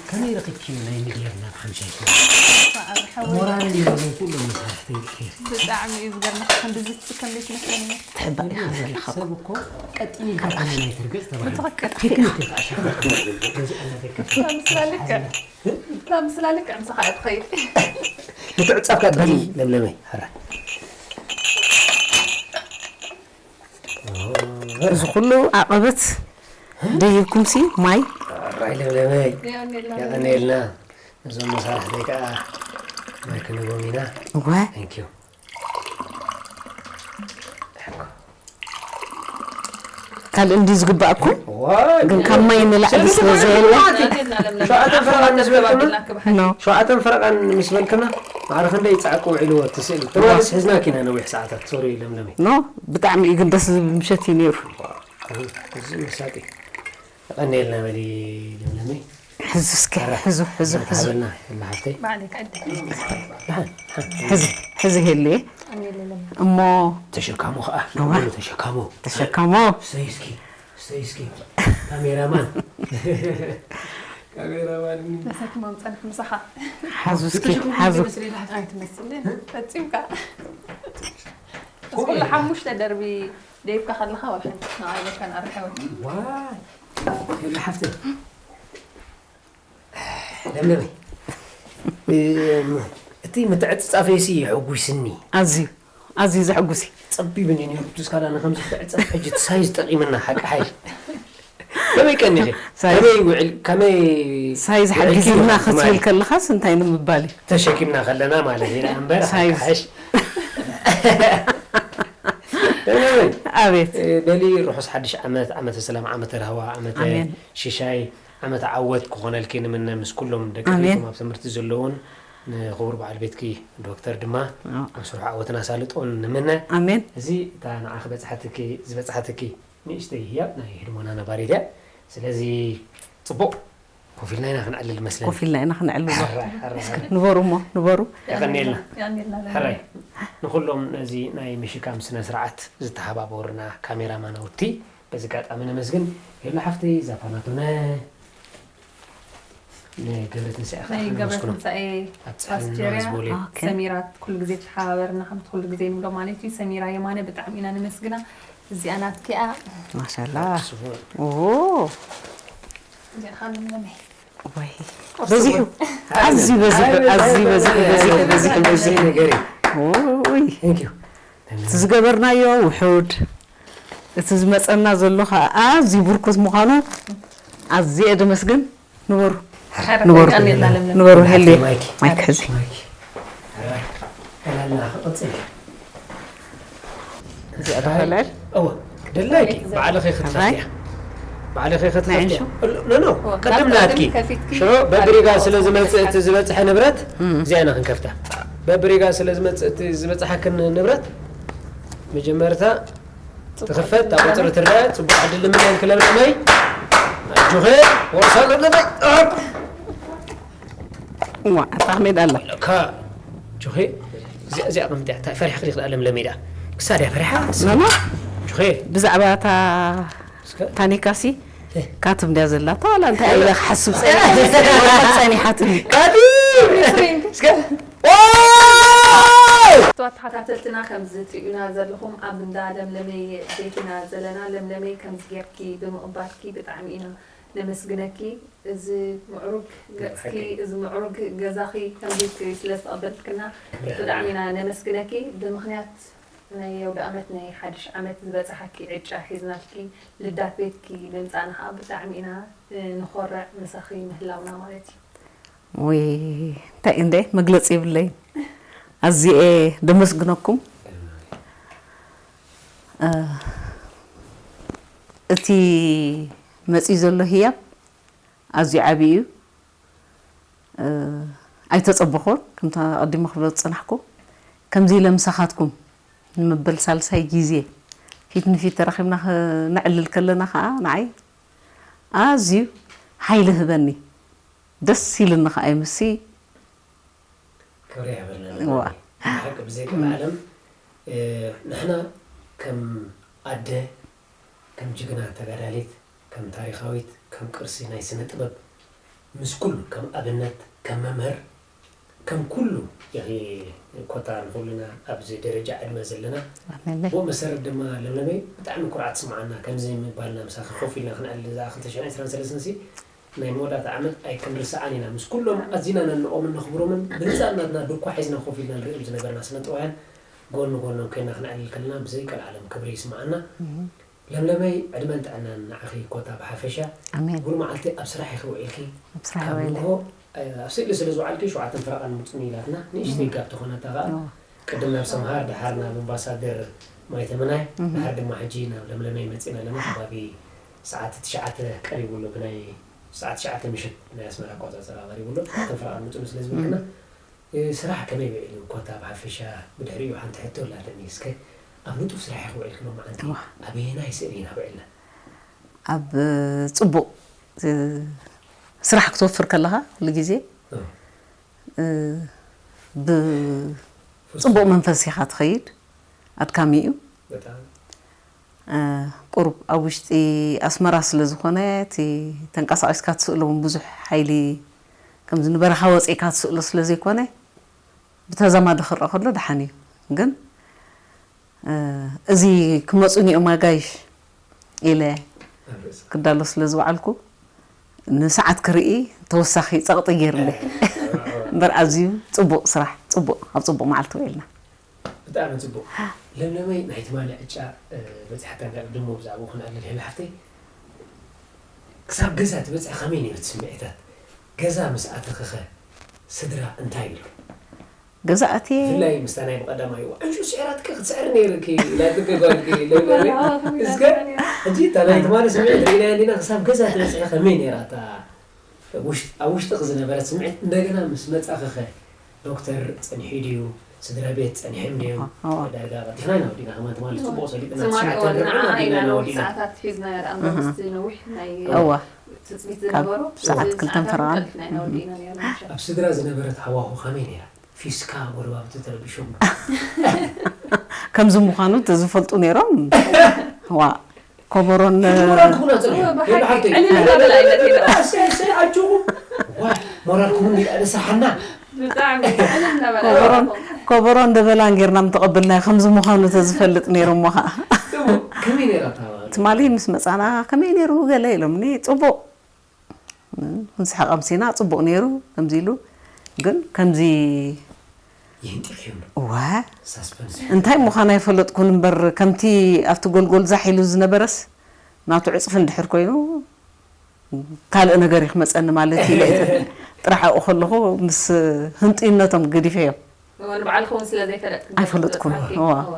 ከመይ ረኺብኪ ናይ ሚድያ ናብ ሓምሻይ ሞራል የለን ኩሎም መሳርሕተይ ድሒር ብጣዕሚ እዩ ዝገርመካ። ክንድዚ ትስከም ዘይትመስለኒ። ትሕባእ ኢኻ ዘለኻ ሰብ እኮ ቀጢን ኢልካ ከመይ ናይ ትርገጽ ተባሂሉ ብትኽክል ቴክኒክ ኢልካ ኣሻ ገዚኣ እናተከፈ ምስላ ልክዕ ምስላ ልክዕ ምሳኻ እያ ትኸይድ። ምትዕጻፍካ ጥራይ ለምለመይ ሕራ እዚ ኩሉ ዓቐበት ደይብኩም ሲ ማይ ራይ ለምለመይ የቐንየልና። የቐንየልና። እዞም መሳርሕተይ ከዓ ማይ ክንቦም ኢና። እወ Thank you። ካልእ እንዲ ዝግባእኩም ዋይ፣ ግን ካብ ማይ ንላዕሊ ስለ ዘየለ የቐንየልና ለምለም። ሸውዓተ ፈረቓ ምስ በልክና ኖ ሸውዓተን ፈረቓን ምስ በልክና ማዕረ ክንደይ ጻዕቂ ውዒልዎ እቲ ስእሊ ተማልስ ሒዝናኪ ኢና ነዊሕ ሰዓታት ሶሪ ለምለመይ ኖ ብጣዕሚ እዩ ግን ደስ ዝብል ምሸት እዩ ነይሩ እዚ መሳጢ የቐንየልና በሊ ለምለመይ ሕዙ እስከ ሕዙ ሕዙ ሕዙ ሃበልና የላ ሓፍተይ ባዕለይ ክዕድል። ሕዙ ሕዙ ሄልየ የቐንየልና። እሞ ተሸካሙ ከዓ እዋ። ተሸካሙ ተሸከሞ ሰይ እስኪ ሰይ እስኪ ካሜራማን ካሜራማን ተሰኪሞም ጸንሕ ምሳኻ። ሓዙ እስኪ ሓዙ ኣይትመስልን ፈጺምካ። እዚ ኩሉ ሓሙሽተ ደርቢ ደይብካ ከለኻ ወላ ሓንቲ ንዓይ ኢለካ ንኣርሐወ። ዋይ የላ ሓፍተይ ለምለመይ እቲ ምትዕፅፃፈይሲ የሕጉስኒ ኣዝዩ ኣዝዩ ዘሕጉስ እዩ ፀቢብኒ ነይሩ እቲ ስካላ ንከምዚ ትዕፀፍ ሕጂ እቲ ሳይዝ ጠቂምና ሓቂ ሓይል ከመይ ቀኒኺ ሳይዝ- ከመይ ውዕል ከመይ ሳይዝ ውዕልኪ ሓጊዝና ይኸፍት ክትብል ማለት ከለኻስ እንታይ ንምባል እዩ ሳይዝ። ሓይሽ ለምለመይ ኣቤት በሊ ርሑስ ሓድሽ ዓመት ዓመተ ሰላም ዓመተ ራህዋ ዓመተ ኣሜን። ሽሻይ ዓመተ ዓወት ክኾነልኪ ንምነ ምስ ኩሎም ደቂ ኣሜን። ቤትኩም ኣብ ትምህርቲ ዘለውን ንክቡር በዓል ቤትኪ ዶክተር ድማ ኣዎ። ኣብ ስርሑ ዓወትን ኣሳልጦን ንምነ ኣሜን እዚ እታ ንዓኺ በፅሓትኪ ዝበፅሓትኪ ንእሽተይ ህያብ ናይ ህድሞና ነባሪት እያ ስለዚ ፅቡቕ ኮፍ ኢልና ኢና ክንዕልል መስለኒ ኮፍ ኢልና ኢና ክንዕልሎ ሕራይ፣ ሕራይ፣ ሕራይ። ንበሩ እሞ ንበሩ የቐንየልና የቐንየልና። ሕራይ ንኩሎም ነዚ ናይ ምሽካም ስነ ስርዓት ዝተሓባበሩና ካሜራማናውቲ በዚ ኣጋጣሚ ነመስግን። ሄሎ ሓፍተይ ዛፋናቶነ ንገብረ ትንሳኤ ከዓ ናይ ገብረ ነመስግኖ ትንሳኤ ኣብ ጥዕና ፓስቴርያ ዝበሉ ኦኬ። ሰሚራ ኩሉ ግዜ ተሓባበርና ከምቲ ኩሉ ግዜ ንብሎ ማለት እዩ። ሰሚራ የማነ ብጣዕሚ ኢና ነመስግና። እዚኣ ናትኪ እያ። ማሻላ ስፉን ኦ እዚኣ ከዓ ለምለመይ ወይ፣ በዚሑ። ኣዝዩ በዚሑ፣ ኣዝዩ በዚሑ፣ በዚሑ፣ በዚሑ፣ በዚሑ። ነገሪ። ኦይ። Thank you። እቲ ዝገበርናዮ ውሑድ፣ እቲ ዝመጸና ዘሎ ኸኣ ኣዝዩ ብርኩት ምዃኑ ኣዝየ ደመስግን። ንበሩ። ንበሩ። ቀኒልና ለምለም። ንበሩ፣ ሄሊ። ማይክ። ማይክ ሕዚ። ማይክ። ዕላልና ክቕጽል እዩ። እዚኣ ዶ ኸልዕል? እወ፣ ደላይኪ፣ ባዕልኺ ክትኸፍትያ። ባዕልኺ ክትኸፍትያ። ናይ ዕንሹ? ኖ፣ ኖ፣ ኦ፣ ቅድም ናብ ናትኪ። ቅድም ከፊትኪ ሽዑ በብሪጋ ስለ ዝመጽእ እቲ ዝበጽሐ ንብረት፣ እዚኣ ኢና ክንከፍታ። በብሪጋ ስለ ዝመጽእ እቲ ዝበጽሓክን ንብረት፣ መጀመርታ ትኽፈት፣ ኣብ ቁጽሪ ትረአ። ጽቡቕ ዕድል ንምነየልኪ ለምለመይ። ኣጆኺ፣ ወርሳ ለምለመይ። ኣፕ። እዋ፣ ኣታ ሜዳ ኣላ። ለካ፣ ጆኺ፣ እዚኣ፣ እዚኣ ከምቲ፣ እንታይ ፈሪሓ ክዲ ክዳ ለምለመይ ደኣ። ክሳድ እያ ፈሪሓ። ማማ፣ ጆኺ። ብዛዕባ እታ እስከ። ታኒካሲ፣ እ። ካትም ድያ ዘላ። እታ ዋላ እንታይ ኢለ ክሓስብ ጸኒሓ። ወረቐት ጸኒሓትኒ። ካትም! እስከ። ዋው! ተኸታተልትና ከምዚ ትርእዩና ዘለኹም ኣብ እንዳ ለምለመይ ቤት ኢና ዘለና። ለምለመይ ከምዚ ጌርኪ ብምቕባልኪ ብጣዕሚ ኢና ነመስግነኪ። እዚ ምዕሩግ ገጽኪ፣ ብሓቂ። እዚ ምዕሩግ ገዛኺ ከምዚ ኢልኪ ስለ ዝተቐበልክና ብጣዕሚ ኢና ነመስግነኪ። ብምኽንያት ናይ ኣውደ ዓመት ናይ ሓድሽ ዓመት ዝበጽሓኪ ዕጫ ሒዝናልኪ ልዳት ቤትኪ ምምጻእና ኸኣ ብጣዕሚ ኢና፣ እ፣ ንኾርዕ ምሳኺ ምህላውና ማለት እዩ። ውይ፣ እንታይ እንደ መግለጺ የብለይን። ኣዝየ ደመስግነኩም። እ፣ እቲ መጺኡ ዘሎ ህያብ ኣዝዩ ዓቢ እዩ። እ፣ ኣይተጸበኹን፣ ከምታ ኣቐዲመ ክብሎ ዝጸናሕኩ። ከምዚ ኢለ ምሳኻትኩም ንምበል ሳልሳይ ግዜ ፊት ንፊት ተራኺብና ክነዕልል ከለና ኸኣ ንዓይ ኣዝዩ ሓይሊ ህበኒ። ደስ ኢሉኒ ኸኣ እዩ ምስሲ። ክብሪ ይሃበልና እዋ። ለምለመይ። ብሓቂ ብዘይ ቀልዓለም፣ እ፣ ንሕና ከም ኣደ፣ ከም ጅግና ተጋዳሊት፣ ከም ታሪኻዊት፣ ከም ቅርሲ ናይ ስነ ጥበብ፣ ምስ ኩሉ፣ ከም ኣብነት፣ ከም መምህር፣ ከም ኩሉ ኢኺ ኮታ ንኹልና ኣብዚ ደረጃ ዕድመ ዘለና። ኣሜን። ብኡ መሰረት ድማ ለምለመይ ብጣዕሚ ኩርዓት ስምዓና፣ ከምዚ ምባልና ምሳኺ ኮፍ ኢልና ክንዕልል እዛ ክልተ ሽሕን ዕስራን ሰለስተን ሲ ናይ መወዳእታ ዓመት ኣይክንርስዓን ኢና። ምስ ኩሎም ኣዚና ነንቖምን ነኽብሮምን ብነጻነትና ድኳ ሒዝና ኮፍ ኢልና ንሪኦም ዝነበርና ስነ ጥበባውያን ጎኒ ጎኖም ኮይና ክነዕልል ከለና ብዘይ ቀልዓለም ክብሪ ይስምዓና። እህ። ለምለመይ ዕድመን ጥዕናን ንዓኺ ኮታ ብሓፈሻ። ኣሜን። ሙሉ መዓልቲ ኣብ ስራሕ ኢኺ ውዒልኪ። ኣብ ስራሕ ካብ ውዒለ። ንግሆ፣ እ፣ ኣብ ስእሊ ስለ ዝወዓልኪ ሸውዓተን ፈረቓን ምጹኒ ኢላትና ንእሽተይ እህ። ጋብ ተኾነታ ኸኣ እዋ። ቅድም ናብ ሰምሃር፣ ደሓር ናብ ኣምባሳደር ማይተመናይ፣ እህ። ደሓር ድማ ሕጂ ናብ ለምለመይ መጺና ኣለና። ከባቢ ሰዓት ትሽዓተ ቀሪቡ ኣሎ፣ ብናይ ሰዓት ትሽዓተ ምሽት ናይ ኣስመራ ኣቆጻጽራ ቀሪቡ ኣሎ። ሸውዓተን ፈረቓን ምጹኒ ስለ ዝበልክና፣ እህ። እ፣ ስራሕ ከመይ ውዒሉ? ኮታ ብሓፈሻ ብድሕሪኡ ሓንቲ ሕቶ ኣላትኒ። እስከ ኣብ ንጡፍ ስራሕ ኢኺ ውዒልኪ ሎማዓንቲ? እዋ። ኣበየናይ ስእሊ ኢና ውዒልና? ኣብ፣ እ፣ ጽቡቕ፣ እ፣ ስራሕ ክትወፍር ከለኻ ኩሉ ግዜ፣ እ። እ፣ ብ-፣ ፍጹም። ጽቡቕ መንፈስ ኢኻ ትኸይድ። ኣድካሚ እዩ። በጣም። እ፣ ቁሩብ ኣብ ውሽጢ ኣስመራ ስለ ዝኾነ፣ እቲ ተንቀሳቒስካ ትስእሎ እውን ብዙሕ ሓይሊ፣ ከምዚ ንበረኻ ወጺእካ ትስእሎ ስለ ዘይኮነ፣ ብተዛማዲ ክረኣ ከሎ ደሓን እዩ። ግን፣ እ፣ እዚ ክመጹኒ እዮም ኣጋይሽ ኢለ ኣብ ርእሲ። ክዳሎ ስለ ዝወዓልኩ፣ ንሰዓት ክርኢ ተወሳኺ ጸቕጢ ገይሩለይ። እምበር ኣዝዩ ጽቡቕ ስራሕ፣ ጽቡቕ፣ ኣብ ጽቡቕ መዓልቲ ውዒልና። ብጣዕሚ ጽቡቕ። ለምለመይ፣ ናይ ትማሊ ዕጫ፣ እ፣ በጺሓታ እንዳ ቅድሞ ብዛዕባኡ ክንዕልል ሄሉ ሓፍተይ። ክሳብ ገዛ ትበጽሒ ከመይ ነይሩ እቲ ስምዒታት? ገዛ ምስ ኣተኺኸ ስድራ እንታይ ኢሉ? ገዛ ኣትየ ብፍላይ ምስታ ናይ ብቐዳማይ እዋን፣ "ኣንሹ ስዒራትኪ ክትስዕሪ ነይርኪ" ኢላትኪ ጓልኪ ለምለመይ። እስከ፣ ሕጂ እታ ናይ ትማሊ ስምዒት ርኢናያ እንዲና፣ ክሳብ ገዛ ትበጽሒ ከመይ ነይራ እታ ውሽጥ-፣ ኣብ ውሽጥኺ ዝነበረት ስምዒት እንደገና ምስ መጻኺ ኸ ዶክተር ጸኒሑ ድዩ? ስድራ ቤት ጸኒሖም ድዮም? ኣዋ። ዳርጋ ቀልጢፍና ኢና ወዲእና፣ ከማን ትማሊ ጽቡቕ ሰሊጥና፣ ትማሊ ትሽዓተ ወዲና፣ ንርብዒ ኢና ወዲእና ኢና ወዲእና። ሰዓታት ሒዝና እያ፣ ኣምስቲ ነዊሕ ናይ እዋ። ትጽቢት ካብ ዝነበሮ፣ ሰዓት እቲ ክልተን ሰዓታት ፈረቓን። ቀልጢፍና ኢና ወዲእና ነይርና። ኣብ ስድራ ዝነበረት ሃዋሁ ከመይ ነይራ? ፊስካ ጎረባብቲ ተረቢሾም። ከምዚ ምዃኑ ተዝፈልጡ ነይሮም፣ ዋ፣ ኮበሮን፣ ሞራል ክኹና ጽንሑ። ብሓቂ ሄሎ ሓፍተይ። ዕልል እናበላ ኣይነት የለን። እሰይ፣ እሰይ፣ ኣጆኹም። ዋ፣ ሞራልኩም እንዲኣ ንስሓና። ብጣዕሚ ዕልል እናበላ ኮበሮን፣ ይኸኹም። ኮበሮን ደበላን ጌርና ምተቐበልናዮ፣ ከምዚ ምዃኑ ተዝፈልጥ ነይሩ እሞ ኸዓ። ጽቡቕ። ከመይ ነይራ እታ ትማሊ ምስ መጻና፣ ከመይ ነይሩ ገለ ኢሎምኒ፣ ጽቡቕ። ክንስሕቕ ኣምሲና ጽቡቕ ነይሩ ከምዚ ኢሉ ግን ከምዚ ይህንጢፍ ይብሉ እዋ ሳስፐንስ እንታይ ምዃን ኣይፈለጥኩን እምበር ከምቲ ኣብቲ ጎልጎል ዛሕ ኢሉ ዝነበረስ ናቱ ዕፅፊ እንድሕር ኮይኑ ካልእ ነገር እዩ ክመፀኒ ማለት ኢለ ጥራሕ ኣብኡ ከለኹ ምስ ህንጥይነቶም ገዲፈዮም ንባዕልኺ እውን ስለ ዘይፈለጥኪ ኣይፈለጥኩን። ተፈለጥኪ። እዋ። እዋ።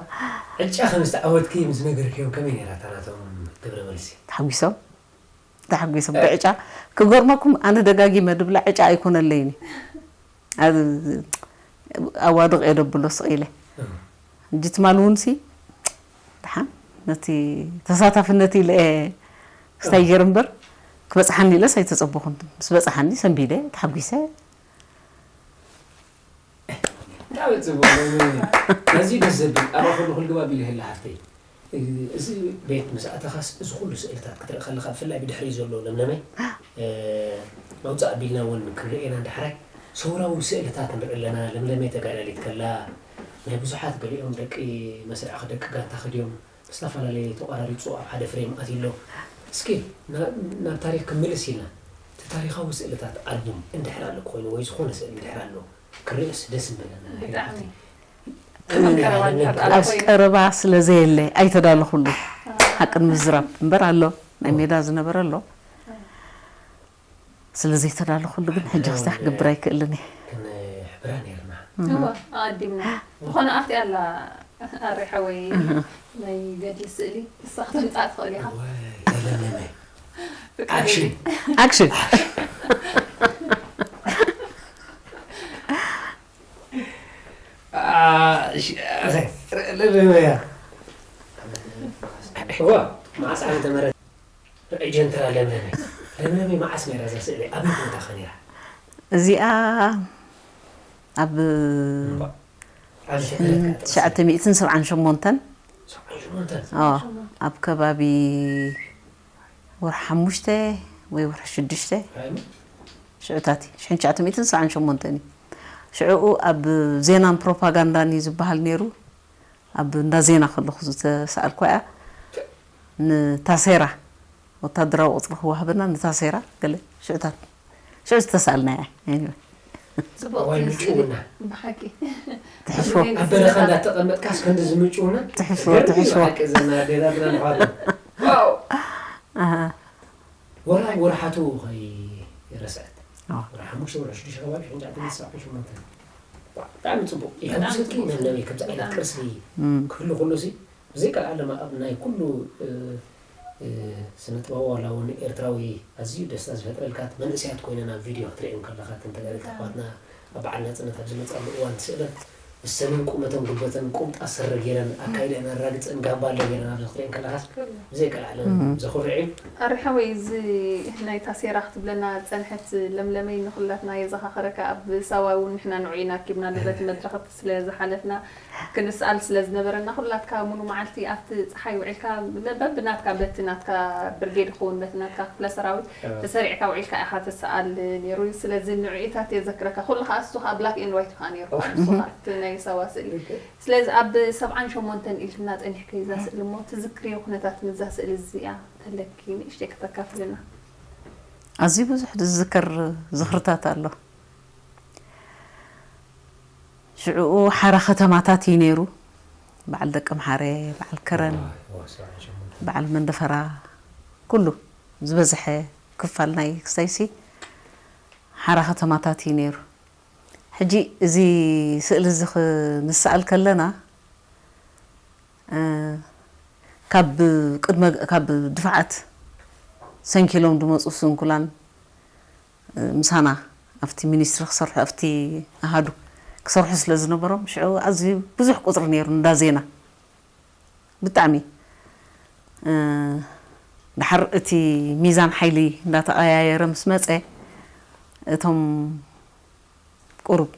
ዕጫ ከም ዝተዓወትኪ ምስ ነገርክዮም ከመይ ነይራ እታ ናቶም ግብረ መልሲ ተሓጒሶም ተሓጒሶም ብዕጫ ክገርመኩም ኣነ ደጋጊመ ድብላ ዕጫ ኣይኮነለይኒ ኣዋድቕ እየ ደብሎ ስቕ ኢለ ሕጂ ትማል እውን ሲ ደሓን ነቲ ተሳታፍነት ኢለ እየ ክስታይ ገይር እምበር ክበፅሓኒ ኢለስ ኣይተፀበኹን ምስ በፅሓኒ ሰንቢደ ተሓጒሰ ብጣዕሚ ፅቡቅ ኣዝዩ ደስ ዘብል ኣብ ኣፈሉ ክልግባ ቢሉ ይህለ ሃፍተይ እዚ ቤት ምስ ኣተኻስ እዚ ኩሉ ስእልታት ክትርኢ ከለካ ብፍላይ ብድሕሪ ዘሎ ለምለመይ መውፃእ ኣቢልና እውን ክንርኤና ዳሕራይ ሰውራዊ ስእልታት ንርኢ ኣለና ለምለመይ ተጋዳሊት ከላ ናይ ብዙሓት ገሊኦም ደቂ መስርዕ ደቂ ጋንታ ክድዮም ዝተፈላለየ ተቋራሪፁ ኣብ ሓደ ፍሬም ኣትዩ ኣሎ እስኪ ናብ ታሪክ ክምልስ ኢልና እቲ ታሪካዊ ስእልታት ኣልቡም እንድሕር ኣሎ ኮይኑ ወይ ዝኾነ ስእሊ እንድሕር ኣሎ ክርእስ ደስ ምበለና ብጣዕሚ ኣብ ቀረባ ስለ ዘየለ ኣይተዳለኹሉ ሓቂ ንምዝራብ እምበር ኣሎ ናይ ሜዳ ዝነበረ ኣሎ ስለ ዘይተዳለኹሉ ግን ሕጂ ክስታይ ክገብር ኣይክእልን እየ ክንሕብራ ነርና እዋ ኣቐዲምና ዝኾነ ኣብቲ ኣላ ኣሪሓ ወይ ናይ ገድሊ ስእሊ ንሳ ክትምፃእ ትኽእል ኢኻ ተለመመ ኣክሽን ኣክሽን ለመመያ እዋ መዓስ ዓመተ ምህረት ኤጀንትራ ለምለመ ለምለመ መዓስ ነይራ እዛ ስእሊ ኣበይ ቦታ ከ ነይራ እዚኣ ኣብ ኣብ ትሽዓተ ሚእትን ሰብዓን ሸሞንተን ሰብዓን ሸሞንተን ኣብ ከባቢ ወርሒ ሓሙሽተ ወይ ወርሒ ሽዱሽተ ራይሞ ሽዑታት እዩ ሽሕን ትሽዓተ ሚእትን ሰብዓን ሸሞንተን እዩ ሽዕኡ ኣብ ዜናን ፕሮፓጋንዳን እዩ ዝበሃል ነይሩ ኣብ እንዳ ዜና ከለኹ ዝተሰኣልኳ እያ ንታሴራ ወታደራዊ ቁፅሪ ክዋህበና ንታሴራ ገለ ሽዑታት ሽዑ ዝተሰኣልና እያ Anyway። ጽቡቕ ወይ ስእሊ ምጭውና ብሓቂ ትሕሾ ኣብ በረኻ እንዳተቐመጥካስ ከምዚ ዝምጭውና ትሕሽዎ ትሕሽዎ ዴታትና ንሓሉ ዋው ኣሃ ወላ ወርሓቱ ከይረስዐት ኣዎ። ወርሒ ሓሙሽተ ወርሒ ሽዱሽተ ከባቢ ሽሕን ትሽዓተ ሚእትን ሰብዓን ሸሞንተን ብጣዕሚ ፅቡቅ ይሕጉሰኪ መምለቢ ከምዚ ዓይነት ቅርሲ እም። ክህሉ ከሎ ሲ ብዘይካል ዓለም ኣብ ናይ ኩሉ እ፣ እ፣ ስነ ጥበባዊ ዋላ እውን ኤርትራዊ ኣዝዩ ደስታ ዝፈጥረልካ መንእሰያት ኮይነን ኣብ ቪድዮ ክትሪአን ከለካ እተን ተጋደልቲ ኣሕዋትና ኣብ በዓል ናፅነት ኣብ ዝመፃሉ እዋን ስእለን እሰንን ቁመተን ጉልበተን ቁምጣ ስረ ገይረን ኣካይደን ኣራግፀን ጋምባለ ገይረን ኣብዚ ክትሪአን ከለካስ ብዘይካል ዓለም ዘኹርዕ እዩ ኣርሓወይ እዚ ናይ ታሴራ ክትብለና ዝፀንሐት ለምለመይ ንኩላትና የዘኻኸረካ ኣብ ሳዋ እውን ንሕና ንዑ ኢና ኣኪብና ንብረት መድረኽቲ ስለ ዝሓለፍና ክንስኣል ስለ ዝነበረና ኩላትካ ሙሉ መዓልቲ ኣብቲ ፀሓይ ውዒልካ በብናትካ በቲ ናትካ ብርጌድ ይኸውን በቲ ናትካ ክፍለ ሰራዊት ተሰሪዕካ ውዒልካ ኢኻ ትስኣል ነይሩ ስለዚ ንዕኢታት የዘክረካ ኩሉ ከዓ እሱ ከዓ black and white ከዓ ነይሩ ንሱ ከዓ እቲ ናይ ሳዋ ስእሊ ስለዚ ኣብ ሰብዓን ሸሞንተን ኢልክና ፀኒሕከ እዛ ስእሊ እሞ ትዝክርዮ ኩነታት ምዛ ስእሊ እዚኣ ተለኪ ንእሽተይ ከተካፍልና ኣዝዩ ብዙሕ ዝዝከር ዝኽርታት ኣሎ ሽዕኡ ሓራ ከተማታት እዩ ነይሩ በዓል ደቂ ምሓረ በዓል ከረን በዓል መንደፈራ ኩሉ ዝበዝሐ ክፋል ናይ ክሳይሲ ሓራ ከተማታት እዩ ነይሩ ሕጂ እዚ ስእሊ እዚ ክንሰኣል ከለና ካብ ቅድመ ካብ ድፋዓት ሰንኪሎም ዝመፁ ስንኩላን ምሳና ኣብቲ ሚኒስትሪ ክሰርሑ ኣብቲ ኣሃዱ ክሰርሑ ስለ ዝነበሮም ሽዑ ኣዝዩ ብዙሕ ቁፅሪ ነይሩ እንዳ ዜና ብጣዕሚ ድሓር እቲ ሚዛን ሓይሊ እንዳተቐያየረ ምስ መፀ እቶም ቁሩብ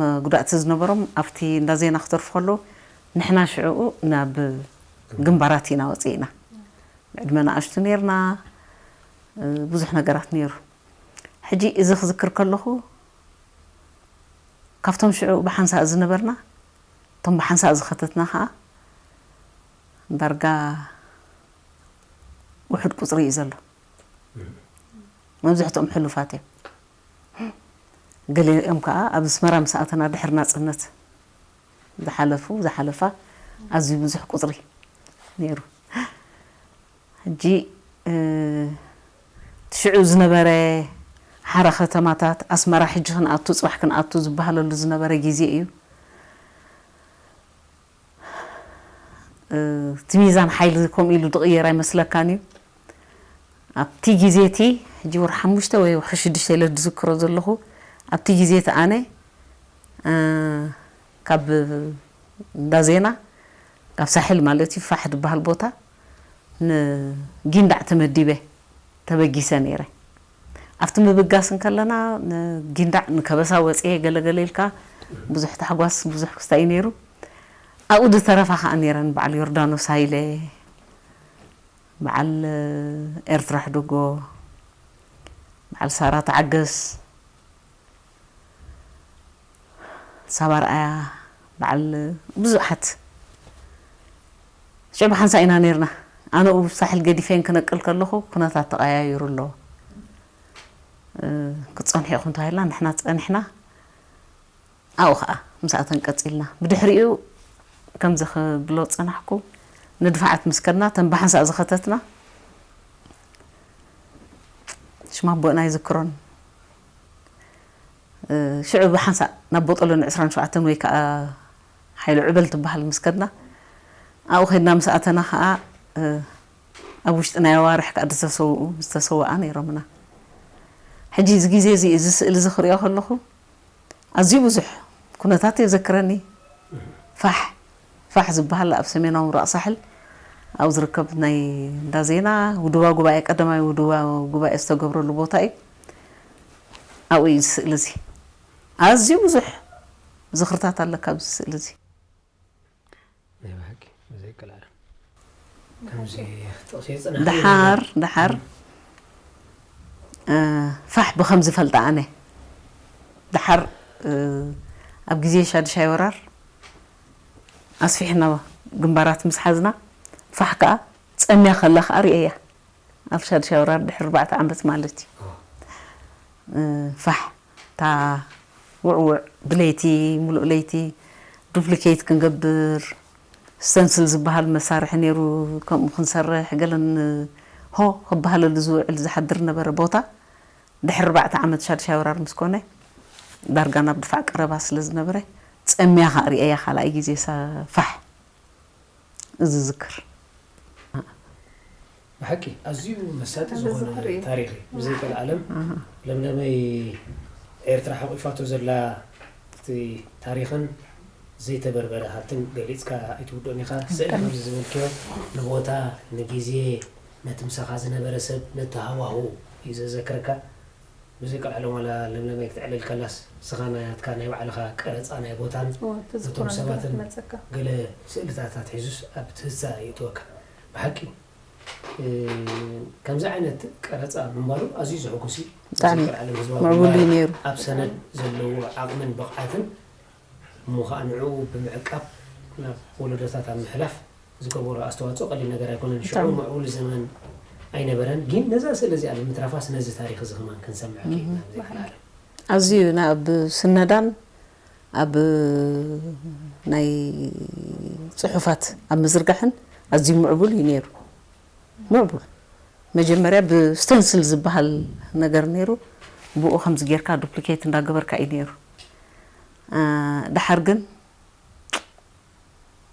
መጉዳእቲ ዝነበሮም ኣብቲ እንዳ ዜና ክተርፉ ከለዉ ንሕና ሽዕኡ ናብ ግንባራት ኢና ወፂእና ብዕድመ ንኣሽቱ ነርና ብዙሕ ነገራት ነይሩ ሕጂ እዚ ክዝክር ከለኹ ካብቶም ሽዑ ብሓንሳእ ዝነበርና እቶም ብሓንሳእ ዝኸተትና ከዓ ዳርጋ ውሑድ ቁፅሪ እዩ ዘሎ መብዛሕትኦም ሕሉፋት እዮም። ገሊኦም ከዓ ኣብ ኣስመራ ምስ ኣተና ድሕሪ ናጽነት ዝሓለፉ፣ ዝሓለፋ ኣዝዩ ብዙሕ ቁጽሪ ነይሩ። ሕጂ፣ እ፣ እቲ ሽዑ ዝነበረ ሓራ ከተማታት፣ ኣስመራ ሕጂ ክንኣቱ፣ ጽባሕ ክንኣቱ ዝበሃለሉ ዝነበረ ግዜ እዩ። እ፣ እቲ ሚዛን ሓይሊ ከምኡ ኢሉ ዝቕየር ኣይመስለካን እዩ። ኣብቲ ግዜ እቲ፣ ሕጂ ወርሒ ሓሙሽተ ወይ ወርሒ ሽዱሽተ ኢለ ዝዝክሮ ዘለኹ፣ ኣብቲ ግዜ እቲ ኣነ፣ እ፣ ካብ እንዳ ዜና፣ ካብ ሳሕል ማለት እዩ፣ ፋሕ ዝበሃል ቦታ፣ ንጊንዳዕ ተመዲበ፣ ተበጊሰ ነይረ። ኣብቲ ምብጋስ እንከለና፣ ንጊንዳዕ ንከበሳ ወፅየ ገለገለ ኢልካ ብዙሕ ታሕጓስ፣ ብዙሕ ክስታይ እዩ ነይሩ። ኣብኡ ዝተረፋ ከዓ ነይረን፣ በዓል ዮርዳኖስ ሃይለ፣ በዓል ኤርትራ ሕደጎ፣ በዓል ሳራ ተዓገስ፣ ሳባ ኣርኣያ፣ በዓል ብዙሓት። ሽዑ ብሓንሳእ ኢና ነይርና። ኣነኡ ሳሕል ገዲፈን ክነቅል ከለኹ ኩነታት ተቐያይሩ ኣሎ። እ፣ ክትጸንሑ ኢኹም ተባሂልና፣ ንሕና ጸኒሕና። ኣብኡ ኸኣ ምስኣተን ቀጺልና። ብድሕሪኡ ከምዚ ክብሎ ዝጸናሕኩ፣ ንድፋዓት ምስ ከድና፣ እተን ብሓንሳእ ዝኸተትና፣ ሽም ኣቦና ኣይዝክሮን። እ፣ ሽዑ ብሓንሳእ ናብ ቦጦሎኒ ዕስራን ሸውዓተን ወይ ከኣ ሓይሉ ዕበል ትበሃል ምስ ከድና፣ ኣብኡ ኸድና ምስ ኣተና ኸኣ፣ እ፣ ኣብ ውሽጢ ናይ ኣዋርሕ ከኣ ዝተሰውኡ፣ ዝተሰውኣ ነይሮምና። ሕጂ እዚ ግዜ እዚ፣ እዚ ስእሊ እዚ ክሪኦ ከለኹ፣ ኣዝዩ ብዙሕ ኩነታት የዘክረኒ። ፋሕ፣ ፋሕ ዝበሃል ኣብ ሰሜናዊ ምብራቕ ሳሕል፣ ኣብኡ ዝርከብ ናይ እንዳ ዜና፣ ውድባ ጉባኤ፣ ቀዳማይ ውድባ ጉባኤ ዝተገብረሉ ቦታ እዩ። ኣብኡ እዩ እዚ ስእሊ እዚ። ኣዝዩ ብዙሕ ዝኽርታት ኣለካ ኣብዚ ስእሊ እዚ። ናይ ብሓቂ ዘይቀላል። ከምዚ ጥቕሲ የጽናሕኒ ደሓር፣ ነበር። ደሓር፣ እ፣ ፋሕ ብኸም ዝፈልጣ ኣነ። ደሓር፣ እ፣ ኣብ ግዜ ሻድሻይ ወራር ኣስፊሕና ግንባራት ምስ ሓዝና፣ ፋሕ ከኣ ጸምያ ከላ ከኣ ርእየያ። ኣብ ሻድሻይ ወራር ድሕሪ ኣርባዕተ ዓመት ማለት እዩ። እ፣ ፋሕ፣ እታ ውዕውዕ ብለይቲ፣ ሙሉእ ለይቲ ዱፕሊኬት ክንገብር፣ ስተንስል ዝበሃል መሳርሒ ነይሩ፣ ከምኡ ክንሰርሕ፣ ገለን ሆ ክበሃለሉ ዝውዕል ዝሓድር ነበረ ቦታ። ድሕሪ ኣርባዕተ ዓመት ሻድሻይ ወራር ምስ ኮነ፣ ዳርጋ ናብ ድፋዕ ቀረባ ስለ ዝነበረ፣ ጸምያ ከኣ ርእየያ ካልኣይ ግዜ ሳ-፣ ፋሕ። ዝዝክር። ብሓቂ ኣዝዩ መሳጢ ኣነ ዝኾነ ዝኽሪ እዩ። ታሪኽ እዩ። ብዘይቀልዓለም ኣሃ። ለምለመይ ኤርትራ ሓቂፋቶ ዘላ እቲ ታሪኽን ዘይተበርበረ ሃብትን ገሊጽካ ኣይትውድኦን ኢኻ። ስእሊ ከምዚ ዝበልክዮ ንቦታ፣ ንግዜ፣ ነቲ ምሳኻ ዝነበረ ሰብ፣ ነቲ ሃዋሁ እዩ ዘዘክረካ። ብዘይ ቀልዓለም ዋላ ለምለመይ ክትዕልል ከላስ፣ ንስኻ ናትካ ናይ ባዕልኻ ቀረጻ ናይ ቦታን እወ፣ እቲ ነቶም ዝኾነ ነገር ሰባትን ክመጸካ። ገለ ስእልታት ኣትሒዙስ ኣብ ትዝታ የእትወካ። ብሓቂ፣ እ፣ ከምዚ ዓይነት ቀረጻ ምንባሩ ኣዝዩ ዘሐጉስ እዩ። ብጣዕሚ። ብዘይ ቀልዓለም ህዝባዊ ምዕቡል እዩ ግንባር ነይሩ። ኣብ ሰነድ ዘለዎ ዓቕምን ብቕዓትን እሞ ኸኣ ንዕኡ ብምዕቃብ ናብ ወለዶታት ኣብ ምሕላፍ ዝገበሮ ኣስተዋጽኦ ቀሊል ነገር ኣይኮነን። ሽዑ ብጣዕሚ። ምዕቡል ዘመን ኣይነበረን፣ ግን ነዛ ስእሊ እዚኣ ብምትራፋስ ነዚ ታሪኽ እዚ ከማን ክንሰምዕ እህ። ክኢልና ብዘይ ቀልዓለም። ኣዝዩ ና-፣ ኣብ ስነዳን ኣብ ናይ ጽሑፋት ኣብ ምዝርጋሕን ኣዝዩ ምዕቡል እዩ ነይሩ። ምዕቡል። መጀመርያ ብስተንስል ዝበሃል ነገር ነይሩ። ብኡ ከምዚ ጌርካ ዱፕሊኬት እንዳገበርካ እዩ ነይሩ። እ፣ ደሓር ግን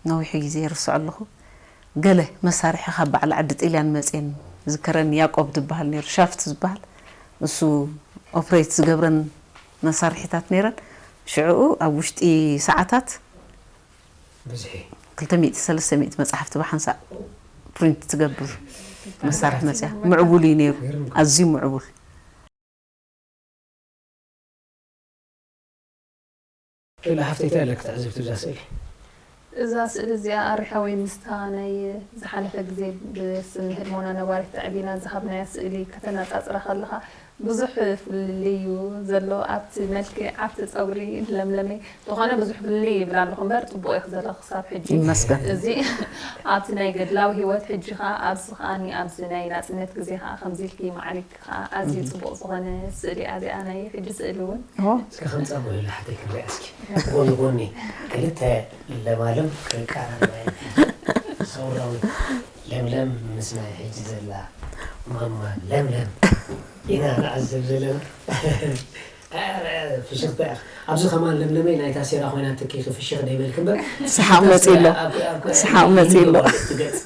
ነዊሑ ግዜ ይርስዖ ኣለኹ። ገለ መሳርሒ ካብ በዓል ዓዲ ጥልያን መጽየን ዝከረኒ ያቆብ ዝበሃል ነይሩ፣ ሻፍት ዝበሃል፣ እሱ ኦፕሬት ዝገብረን መሳርሒታት ነይረን። ሽዕኡ ኣብ ውሽጢ ሰዓታት ብዝሒ። ክልተ ሚእቲ፣ ሰለስተ ሚእቲ መጻሕፍቲ ብሓንሳእ ፕሪንት ትገብር መሳርሒ መጽያ። ምዕቡል እዩ ነይሩ፣ ይገርም። ኣዝዩ ምዕቡል። ክእለ ሃፍተይ፣ እንታይ ኣለኪ ትዕዝብቲ እዛ ስእሊ? እዛ ስእሊ እዚኣ ኣሪሓ ወይ ምስታ ናይ ዝሓለፈ ግዜ ብስም ህድሞና ነባሪት ተዕቢና ዝሃብናያ ስእሊ ከተነጻጽራ ከለኻ፣ ብዙሕ ፍልልይ እዩ ዘሎ ኣብቲ መልክዕ፣ ኣብቲ ጸጉሪ ለምለመይ። እንተኾነ ብዙሕ ፍልልይ ይብል ኣለኹ እምበር፣ ጽቡቕ ኢኺ ዘለኺ ክሳብ ሕጂ። ይመስገን። እዚ ኣብቲ ናይ ገድላዊ ህይወት፣ ሕጂ ኸኣ ኣብዚ ኸኣኒ ኣብዚ ናይ ናጽነት ግዜ ኸኣ ከምዚ ኢልኪ ማዕሪግኪ ኸኣ ኣዝዩ ጽቡቕ ዝኾነ ስእሊ እያ እዚኣ ናይ ሕጂ ስእሊ እውን። ኦ፣ እስከ ከም ጸጉሪ ላሕተይ ክንሪኣ እስኪ ጎኒ ጎኒ ክልተ ለማለም ክቃራረባ ሰውራዊ ለምለም ምስ ናይ ሕጂ ዘላ ማማ ለምለም ኢና ንዓዘብ ዘለና። ኧረ ፍሽኽታ ኢኻ። ኣብዚ ከማን ለምለመይ ናይታ ሴራ ኮይና ትኪ ፍሽኽ ደይበልክ እምበር ሰሓቕ መጺኡ ኣሎ። ኣብ- ኣብ- ኣብ- ሰሓቕ መጺኡ ኣሎ። ትገጽ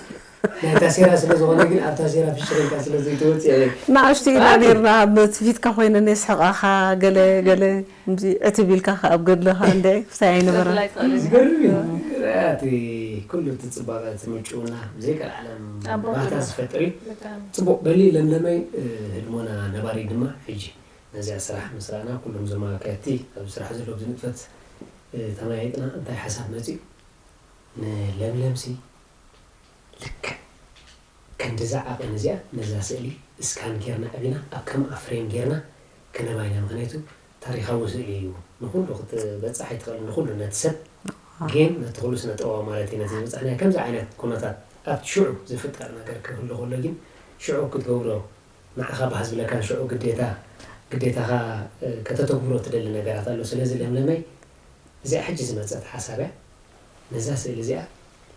ናይታ ሴራ ስለ ዝኾነ ግን ኣብታ ሴራ ፍሽኽ ኢልካ ስለ ዘይትወጽእ እየ። ንኣሽቱ ኢና ነርና ኣብ ፊትካ ኮይነ ነስሕቓኻ ገለ ገለ እምዚ ዕትብ ኢልካ ከኣ ኣብ ገድልኻ እንደ ክሳይ ኣይነበረን። ብፍላይ ትኽእል ዝገርም እዩ። እቲ ኩሉ እቲ ጽባቐ እቲ ምጭውና ብዘይቀልዓለም ኣቦ ባህታ ኩሉ። ዝፈጥር እዩ። ብጣዕሚ። ጽቡቕ በሊ ለምለመይ፣ እ፣ ህድሞና ነባሪ ድማ ሕጂ ነዚኣ ስራሕ ምስ ረኣና ኩሎም ዘማካየቲ ኣብ ስራሕ ዘለዉ ብዝንጥፈት፣ እ፣ ተመያይጥና እንታይ ሓሳብ መጺኡ ንለምለምሲ ልክዕ ከምድዛ ዓቐን እዚኣ ነዛ ስእሊ እስካን ጌርና ዕቢና ኣብ ከምኣ ፍሬም ጌርና ክነባይና ምክንያቱ ታሪኻዊ ስእሊ እዩ ንኩሉ ክትበጽሕ ኣይትኽእል ንኩሉ ነቲ ሰብ ግን ነቲ ኩሉ ስነ ጥበባዊ ማለት እዩ ነቲ ዝበጻሕናዮ ከምዚ ዓይነት ኩነታት ኣብቲ ሽዑ ዝፍጠር ነገር ክህሉ ከሎ ግን ሽዑ ክትገብሮ ንዓኻ ባህ ዝብለካን ሽዑ ግዴታ ግዴታኻ ከተተግብሮ ትደሊ ነገራት ኣሎ ስለዚ ለምለመይ እዚኣ ሕጂ ዝመጸት ሓሳብ እያ ነዛ ስእሊ እዚኣ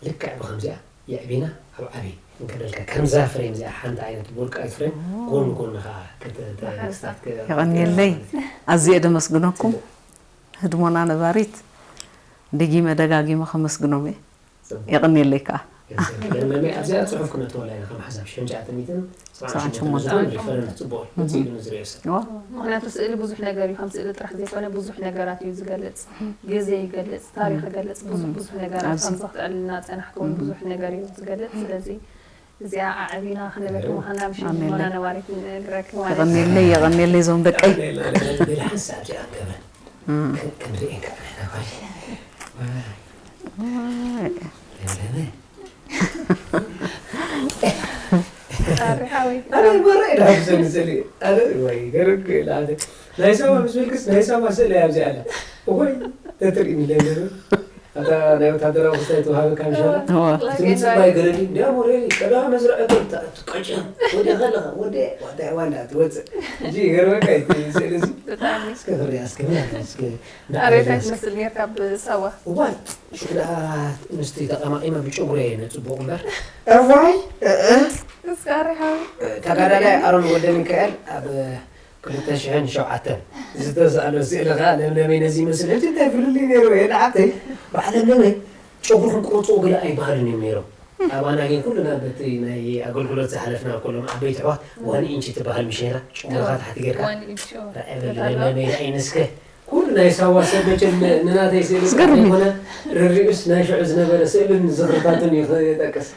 ልክዕ ብከምዚኣ የዕቢና ኣብ ዓቢ እንከደልካ ከምዛ ፍሬም እዚኣ ሓንቲ ዓይነት ብወርቃዊት ፍሬም ጎን ጎን ከዓ የቐንየለይ ኣዝየ ደመስግነኩም ህድሞና ነባሪት ደጊመ ደጋጊመ ከመስግኖም እየ የቐንየለይ ከዓ ኣብዚኣ ፅሑፍ ክነትወላ ኢና ከም ሓሳብ ሽሕን ትሽዓተ ሚእትን ሰብዓን ሸሞንተን ሪፈረንስ ፅቡቅ እዩ መፂኡ ንዝሪኦ ሰብ ዋ ምክንያቱ ስእሊ ብዙሕ ነገር እዩ ከም ስእሊ ጥራሕ ዘይኮነ ብዙሕ ነገራት እዩ ዝገልፅ ግዜ ይገልፅ ታሪክ ይገልፅ ብዙሕ ብዙሕ ነገራት ኣብዚ። ከምዚ ክትዕልና ፀናሕኩም ብዙሕ ነገር እዩ ዝገልፅ ስለዚ እዚኣ ኣዕቢና ክንብል ምዃና ምሽ ኣሜን። ሞና ነባሪት ንግረክ ማለት የቐንየለይ የቐንየለይ እዞም ደቀይ ሌላ ሓንሳብ እዚኣ ንገብረን ክንሪኤን ከዓ ንሕና ኳ ለምለመ ጣሪ ሓወይ ኣነ ይጎረ ኢዳ ብሰንሰሊ ኣነ ወይ ገረግ ኢላ ናይ ሳባ ምስ ብልክስ ናይ ሳባ ስእሊ ኣብዚ ኣላ እኮይ ተትርኢ ሚለኒ ኣብታ ናይ ወታደራዊ ክስታይ ተዋሃበካ ምሻላ እወ። እቲ ምፅባይ ገረዲ እንዲያ ሞሬ ቀዳማ መዝረዐ ቀጭን ወዲ ከለኻ ወዲ ዋዳ ዋንዳ ትወፅእ እዚ ይገርመካ እዩ እቲ ስእሊ እዚ ብጣዕሚ እስከ ክሪኣ እስከ እስከ ኣሬታይ ትመስል ነርካ ብሳዋ እዋይ ሽክዳ ምስቲ ተቐማቒመ ብጨጉረ እየ ነፅቡቕ እምበር እዋይ እስካሪ ሓወይ ተጋዳላይ ኣሮን ወልደ ሚካኤል ኣብ ክልተ ሽሕን ሸውዓተን ዝተሳእሎ ስእሊ ከዓ ለምለመይ ነዚ ይመስል ሕጂ እንታይ ፍልልይ ነይሩ እየ ንዓተይ በዓል ለምለመይ ጨጉርኩም ቁረፅዎ ገለ ኣይበሃልን እዮም ነይሮም ኣባና ግን ኩልና በቲ ናይ ኣገልግሎት ዝሓለፍና ኩሎም ዓበይቲ ኣሕዋት ዋን ኢንች ትበሃል ምሽ ነይራ ጨጉርካ ታሕቲ ጌርካ ዋን ኢንች ራእበል ለምለመይ ራእይ ንስከ ኩሉ ናይ ሳዋ ሰብ መቸም ንናተይ ስእሊ ዝገርም እዩ። ኮነ ርሪኡስ ናይ ሽዑ ዝነበረ ስእልን ዝኽርታትን እዩ ክጠቅስ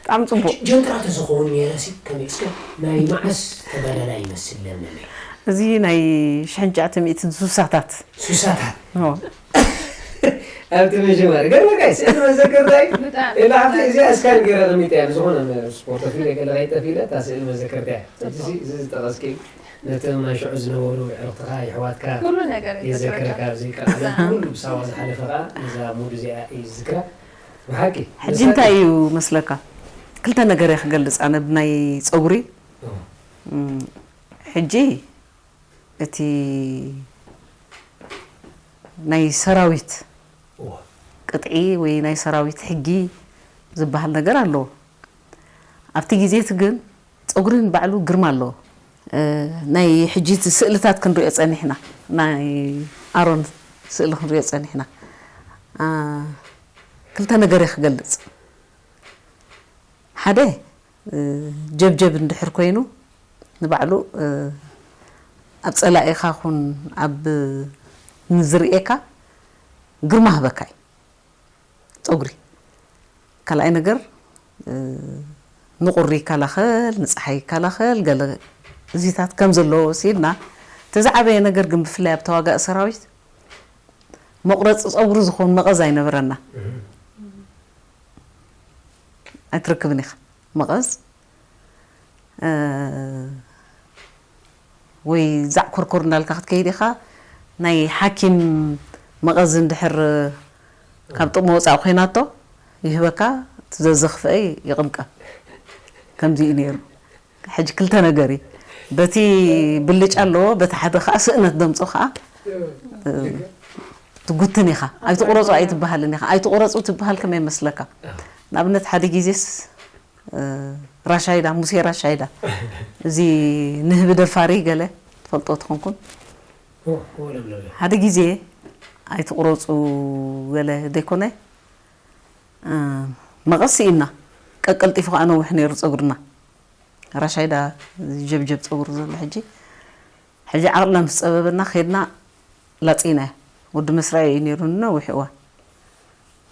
ብጣዕሚ ፅቡቅ ጀንጥራ ተዝኸውን ነይረ ሲ ከመይ እስከ ናይ መዓስ ተጋዳላይ ይመስል ለምለመይ እዚ ናይ ሽሕን ትሽዓተ ሚእትን ሱሳታት ሱሳታት ኦ፣ ኣብቲ ምጅማር ገርመካይ ስእሊ መዘከርታይ ብጣዕሚ። ኢላ ሓፍቲ እዚኣ እስካን ገይረ ቅሚጥ እያ ብዝኾነ ስፖርት ፊለ ገለ ከይጠፊለ እታ ስእሊ መዘከርታ እያ እዚ እዚ ዝጠቐስኪ ነቶም ናይ ሽዑ ዝነበሩ ዕርክትኻ የሕዋትካ ኩሉ ነገር እዩ የዘክረካ ዝዝክረካ። ኣብዚ ቃል ኩሉ ብሳዋ ዝሓለፈ ከዓ ነዛ ሙድ እዚኣ እዩ ዝዝክራ ብሓቂ ሕጂ እንታይ እዩ መስለካ ክልተ ነገር እየ ክገልፅ ኣነ ብናይ ፀጉሪ እም፣ ሕጂ እቲ ናይ ሰራዊት እዎ። ቅጥዒ ወይ ናይ ሰራዊት ሕጊ ዝበሃል ነገር ኣለዎ ኣብቲ ግዜ እቲ ግን ፀጉሪ ንባዕሉ ግርማ ኣለዎ እ፣ ናይ ሕጂ እቲ ስእልታት ክንሪኦ ፀኒሕና ናይ ኣሮን ስእሊ ክንሪኦ ፀኒሕና ኣ፣ ክልተ ነገር እየ ክገልፅ ሓደ እ፣ ጀብጀብ እንድሕር ኮይኑ ንባዕሉ እ፣ ኣብ ፀላኢኻ ኩን ኣብ ንዝርእየካ ግርማ ህበካ እዩ ፀጉሪ ካልኣይ ነገር እ፣ ንቁሪ ይከላኸል ንፀሓይ ይከላኸል ገለ እዚታት ከም ዘለዎ ወሲድና እቲ ዝዓበየ ነገር ግን ብፍላይ ኣብ ተዋጋኢ ሰራዊት መቁረፂ ፀጉሪ ዝኾን መቐዝ ኣይነበረና ኣይትረክብን ኢኻ መቐዝ እ፣ ወይ ዛዕ ኮርኮር እንዳልካ ክትከይድ ኢኻ። ናይ ሓኪም መቐዝ እንድሕር ካብ ጥቕሚ ወፃኢ ኮይናቶ ይህበካ፣ እቲ ዘዘኽፍአ ይቕምቀም። ከምዚ እዩ ነይሩ። ሕጂ ክልተ ነገር እዩ። በቲ ብልጫ ኣለዎ፣ በቲ ሓደ ከዓ ስእነት ደምፆ ከዓ ትጉትን ኢኻ። ኣይትቑረፁ ኣይትበሃልን ኢኻ። ኣይትቑረፁ ትበሃል ከመይ መስለካ? ንኣብነት ሓደ ግዜስ ራሻይዳ፣ ሙሴ ራሻይዳ፣ እዚ ንህቢ ደፋሪ ገለ ትፈልጦ ትኾንኩን። ሓደ ግዜ ኣይትቑረፁ ገለ ደይኮነ፣ መቐስ ኢና ቀቀልጢፉ ከዓ ነውሕ ነይሩ ፀጉርና። ራሻይዳ ጀብጀብ ፀጉሩ ዘሎ ሕጂ። ሕጂ ዓቕልና ምስ ፀበበና ከድና ላፂናዮ። ወዲ መስርያ እዩ ነይሩ ነዊሕ እዋን።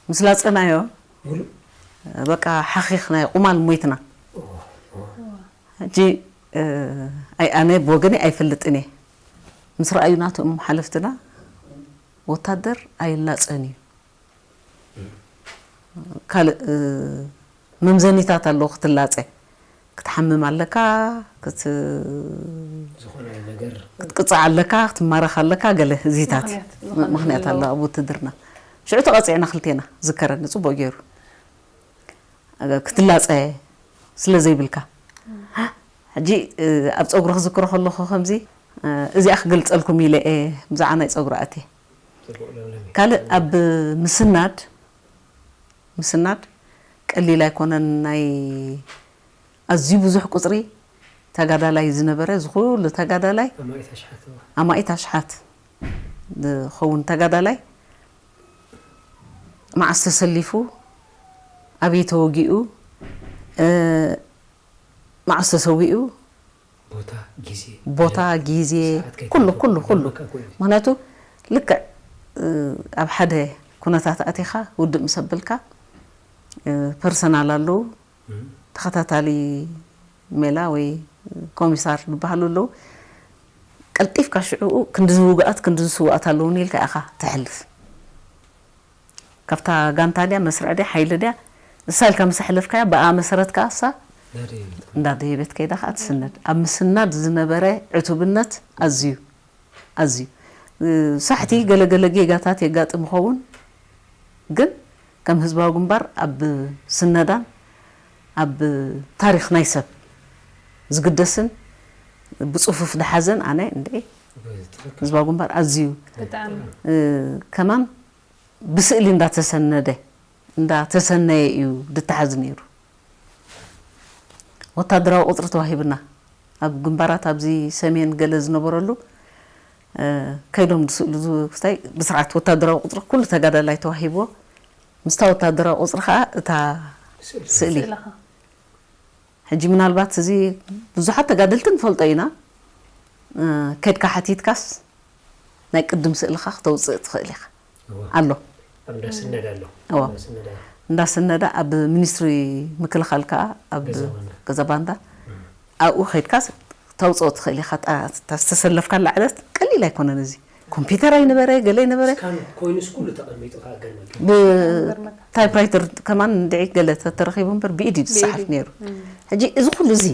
ምስ ላፀናዮ በቃ ሓኺኽናዮ፣ ቁማል ሞይትና። ሕጂ ኣይ ኣነ ብወገነይ ኣይፈልጥን እየ። ምስ ረኣዩና እቶም ሓለፍትና፣ ወታደር ኣይላፀን እዩ፣ ካልእ መምዘኒታት ኣለዎ ክትላፀ። ክትሓምም ኣለካ፣ ክትቅፃዕ ኣለካ፣ ክትማረኽ ኣለካ፣ ገለ እዚታት ምኽንያት ኣሎ ኣብ ውትድርና። ሽዑ ተቐፂዕና ክልቴና፣ ዝከረኒ ፅቡቕ ገይሩ። ክትላፀ ስለ ዘይብልካ። ሕጂ ኣብ ፀጉሪ ክዝክሮ ከለኹ ከምዚ እዚኣ ክገልፀልኩም ኢለ እየ ብዛዕባ ናይ ፀጉሪ ኣትየ። ካልእ ኣብ ምስናድ፣ ምስናድ ቀሊል ኣይኮነን። ናይ ኣዝዩ ብዙሕ ቁፅሪ ተጋዳላይ ዝነበረ፣ ዝኹሉ ተጋዳላይ ኣማኢት ኣሽሓት ዝኸውን ተጋዳላይ መዓስ ተሰሊፉ፣ ኣበይ ተወጊኡ፣ መዓስ ተሰዊኡ፣ ቦታ፣ ግዜ፣ ኩሉ ኩሉ ኩሉ። ምክንያቱ ልክዕ ኣብ ሓደ ኩነታት ኣቲኻ ውድእ ምስ ኣበልካ ፐርሰናል ኣለዉ፣ ተኸታታሊ ሜላ ወይ ኮሚሳር ዝበሃሉ ኣለዉ። ቀልጢፍካ ሽዕኡ ክንዲ ዝውግኣት ክንዲ ዝስውኣት ኣለዉኒ ኢልካ ኢኻ ተሕልፍ። ካብታ ጋንታ ድያ መስርዕ ድያ ሓይሊ ድያ እሳ ኢልካ ምስ ኣሕለፍካያ ብኣ መሰረት ከዓ እሳ እንዳደየበት ከይዳ ከዓ ትስነድ። ኣብ ምስናድ ዝነበረ ዕቱብነት ኣዝዩ ኣዝዩ ሳሕቲ ገለገለ ጌጋታት የጋጥም ይኸውን፣ ግን ከም ህዝባዊ ግንባር ኣብ ስነዳን ኣብ ታሪኽ ናይ ሰብ ዝግደስን ብፅፉፍ ድሓዘን ኣነ እንደ ህዝባዊ ግንባር ኣዝዩ ከማን ብስእሊ እንዳተሰነደ እንዳተሰነየ እዩ ድተሓዝ ነይሩ። ወታደራዊ ቁፅሪ ተዋሂብና ኣብ ግንባራት ኣብዚ ሰሜን ገለ ዝነበረሉ ከይዶም ዝስእሉ ዝክስታይ ብስርዓት ወታደራዊ ቁፅሪ ኩሉ ተጋዳላይ ተዋሂብዎ። ምስታ ወታደራዊ ቁፅሪ ከዓ እታ ስእሊ ሕጂ ምናልባት እዚ ብዙሓት ተጋደልቲ ንፈልጦ ኢና። ከድካ ሓቲትካስ ናይ ቅድም ስእልኻ ክተውፅእ ትኽእል ኢኻ። ኣሎ። እንዳስነዳ ኣብ ሚኒስትሪ ምክልኻል ከዓ ኣብ ገዛ ባንዳ ኣብኡ ከድካ ተውፅኦ ትኽእል ኢኻ። ዝተሰለፍካላ ዕለት ቀሊል ኣይኮነን። እዚ ኮምፒውተር ኣይነበረ ገለ ኣይነበረ። ብታይፕራይተር ከማን እንድዒ ገለ ተተረኺቡ እምበር ብኢድ እዩ ዝፀሓፍ ነይሩ። ሕጂ እዚ ኩሉ እዚ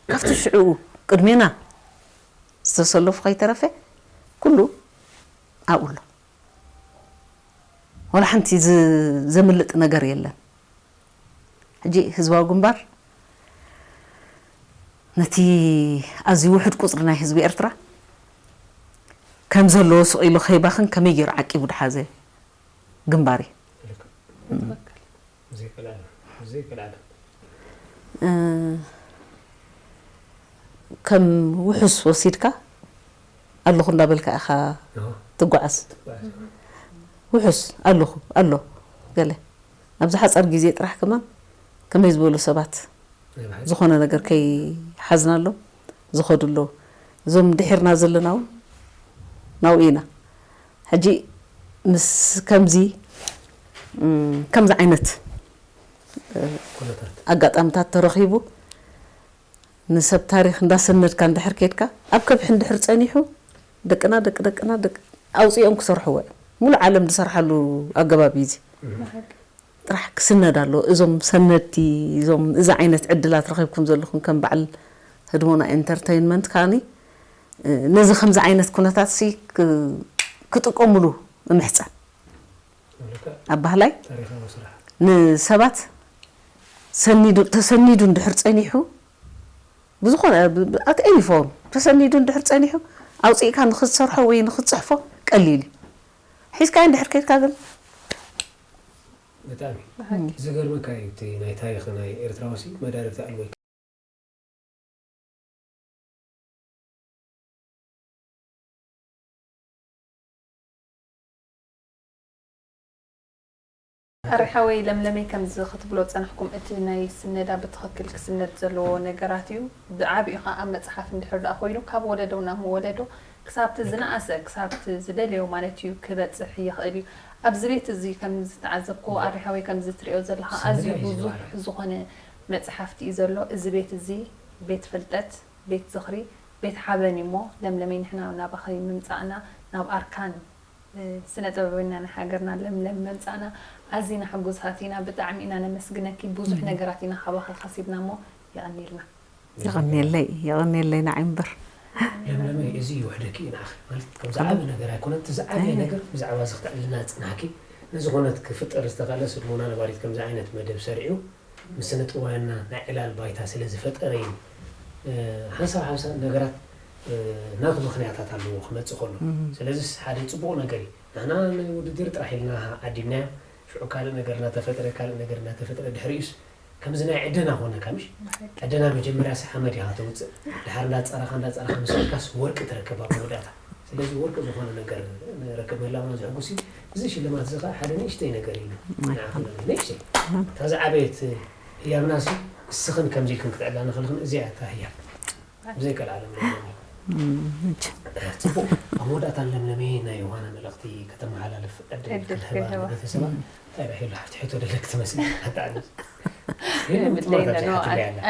ካብቲ ሽዕኡ ቅድሜና ዝተሰለፉ ከይተረፈ ኩሉ ኣብኡ ኣሎ። ዋላ ሓንቲ ዘምልጥ ነገር የለን። ሕጂ ህዝባዊ ግንባር ነቲ ኣዝዩ ውሑድ ቁፅሪ ናይ ህዝቢ ኤርትራ ከም ዘለዎ ስቕ ኢሉ ከይባኽን ከመይ ገይሩ ዓቂቡ ድሓዘ ግንባር እዩ። ከም ውሑስ ወሲድካ ኣለኹ እንዳበልካ ኢኻ ትጓዓዝ። ውሑስ ኣለኹ ኣሎ ገለ ኣብዚ ሓፃር ግዜ ጥራሕ ከማን ከመይ ዝበሉ ሰባት ዝኾነ ነገር ከይሓዝናሎም ዝኸዱ ኣለዉ። እዞም ድሒርና ዘለና እውን ናብኡ ኢና። ሕጂ ምስ ከምዚ ከምዚ ዓይነት ኣጋጣምታት ተረኺቡ ንሰብ ታሪኽ እንዳሰነድካ እንድሕር ከድካ ኣብ ከብሒ እንድሕር ፀኒሑ ደቅና ደቂ ደቅና ደቂ ኣውፂኦም ክሰርሕዎ እዮም። ሙሉእ ዓለም ዝሰርሓሉ ኣገባብ እዩ እዚ። ጥራሕ ክስነድ ኣለዎ። እዞም ሰነድቲ እዞም እዚ ዓይነት ዕድላት ረኺብኩም ዘለኹም ከም በዓል ህድሞና ኢንተርተይንመንት ከዓኒ ነዚ ከምዚ ዓይነት ኩነታት ሲ ክጥቀምሉ እምሕፀን። ኣብ ባህላይ ንሰባት ሰኒዱ ተሰኒዱ እንድሕር ፀኒሑ ብዝኾነ at any form ተሰኒዱ እንድሕር ፀኒሑ ኣውፅእካ ንክትሰርሖ ወይ ንክትፅሕፎ ቀሊል እዩ። ሒዝካዮ እንድሕር ከይድካ ግን ብጣዕሚ ዝገርመካ እዩ እቲ ናይ ታሪኽ ናይ ኤርትራውሲ መዳርግቲ ኣልወይ ኣረ ሓወይ ለምለመይ ከምዚ ክትብሎ ዝጸናሕኩም እቲ ናይ ስነዳ ብትኽክል ክስነድ ዘለዎ ነገራት እዩ። ብዓቢኡ ከኣ ኣብ መጽሓፍ እንድሕር ደኣ ኮይኑ ካብ ወለዶ ናብ ወለዶ ክሳብቲ ዝነኣሰ ክሳብቲ ዝደለዮ ማለት እዩ ክበጽሕ ይኽእል እዩ። ኣብዚ ቤት እዚ ከም ዝተዓዘብክዎ ኣረ ሓወይ ከምዚ ትሪኦ ዘለኻ ኣዝዩ ብዙሕ ዝኾነ መጽሓፍቲ እዩ ዘሎ። እዚ ቤት እዚ ቤት ፍልጠት፣ ቤት ዝኽሪ፣ ቤት ሓበን እዩሞ ለምለመይ ንሕና ናባኺ ምምጻእና ናብ ኣርካን ስነ ጥበበኛ ናይ ሃገርና ለምለም ምምጻእና ኣዚና ሕጉሳት ኢና ብጣዕሚ ኢና ነመስግነኪ ብዙሕ ነገራት ኢና ካባኺ ከሲብና እሞ የቐንየልና። የቐንየለይ የቐንየለይ ንዓይ እምበር። ለምለመይ እዚ ይውሕደኪ እዩ ንዓኺ ማለት ከም ዝዓበ ነገር ኣይኮነን እቲ ዝዓበየ ነገር ብዛዕባ እዚ ክተዕልልና ዝጽናሕኪ ንዝኾነት ክፍጠር ዝተኻእለ ስድሞና ነባሪት ከምዚ ዓይነት መደብ ሰሪዑ ምስ ስነ ጥበባውያንና ናይ ዕላል ባይታ ስለ ዝፈጠረ እዩ። ሓንሳብ ሓንሳብ ነገራት ናቱ ምኽንያታት ኣለዎ ክመፅእ ከሎ። ስለዚስ ሓደ ፅቡቕ ነገር እዩ። ንሕና ንውድድር ጥራሕ ኢልና ዓዲምናዮ። ሽዑ ካልእ ነገር እናተፈጥረ ካልእ ነገር እናተፈጥረ ድሕሪኡስ ከምዚ ናይ ዕደና ኮነካ ምሽ? ዕደና መጀመርያስ ሓመድ ኢኻ ተውፅእ። ድሓር እንዳፀረኻ እንዳፀረኻ ምስ ከድካስ ወርቂ ትረክብ ኣብ መወዳእታ። ስለዚ ወርቂ ዝኾነ ነገር ንረክብ ምህላውና ዘሕጉስ እዩ። እዚ ሽልማት እዚ ኸዓ ሓደ ንእሽተይ ነገር እዩ ንዓኹም ንእሽተይ እታ ዝዓበየት ህያብናሲ እስኽን ከምዚ ኢልክን ክትዕላ ንኽልኽን እዚኣ እታ ህያብ ብዘይቀልዓለም ጽቡቕ ኣብ መወዳእታ ለምለመይ ናይ ዮሃና መልእኽቲ ከተመሓላልፍ ዕድል ክህባ ንቤተሰባ እንታይ ዳሒሉ ሓፍቲ ሕቶ ደለክ ትመስል ኣጣዕሚ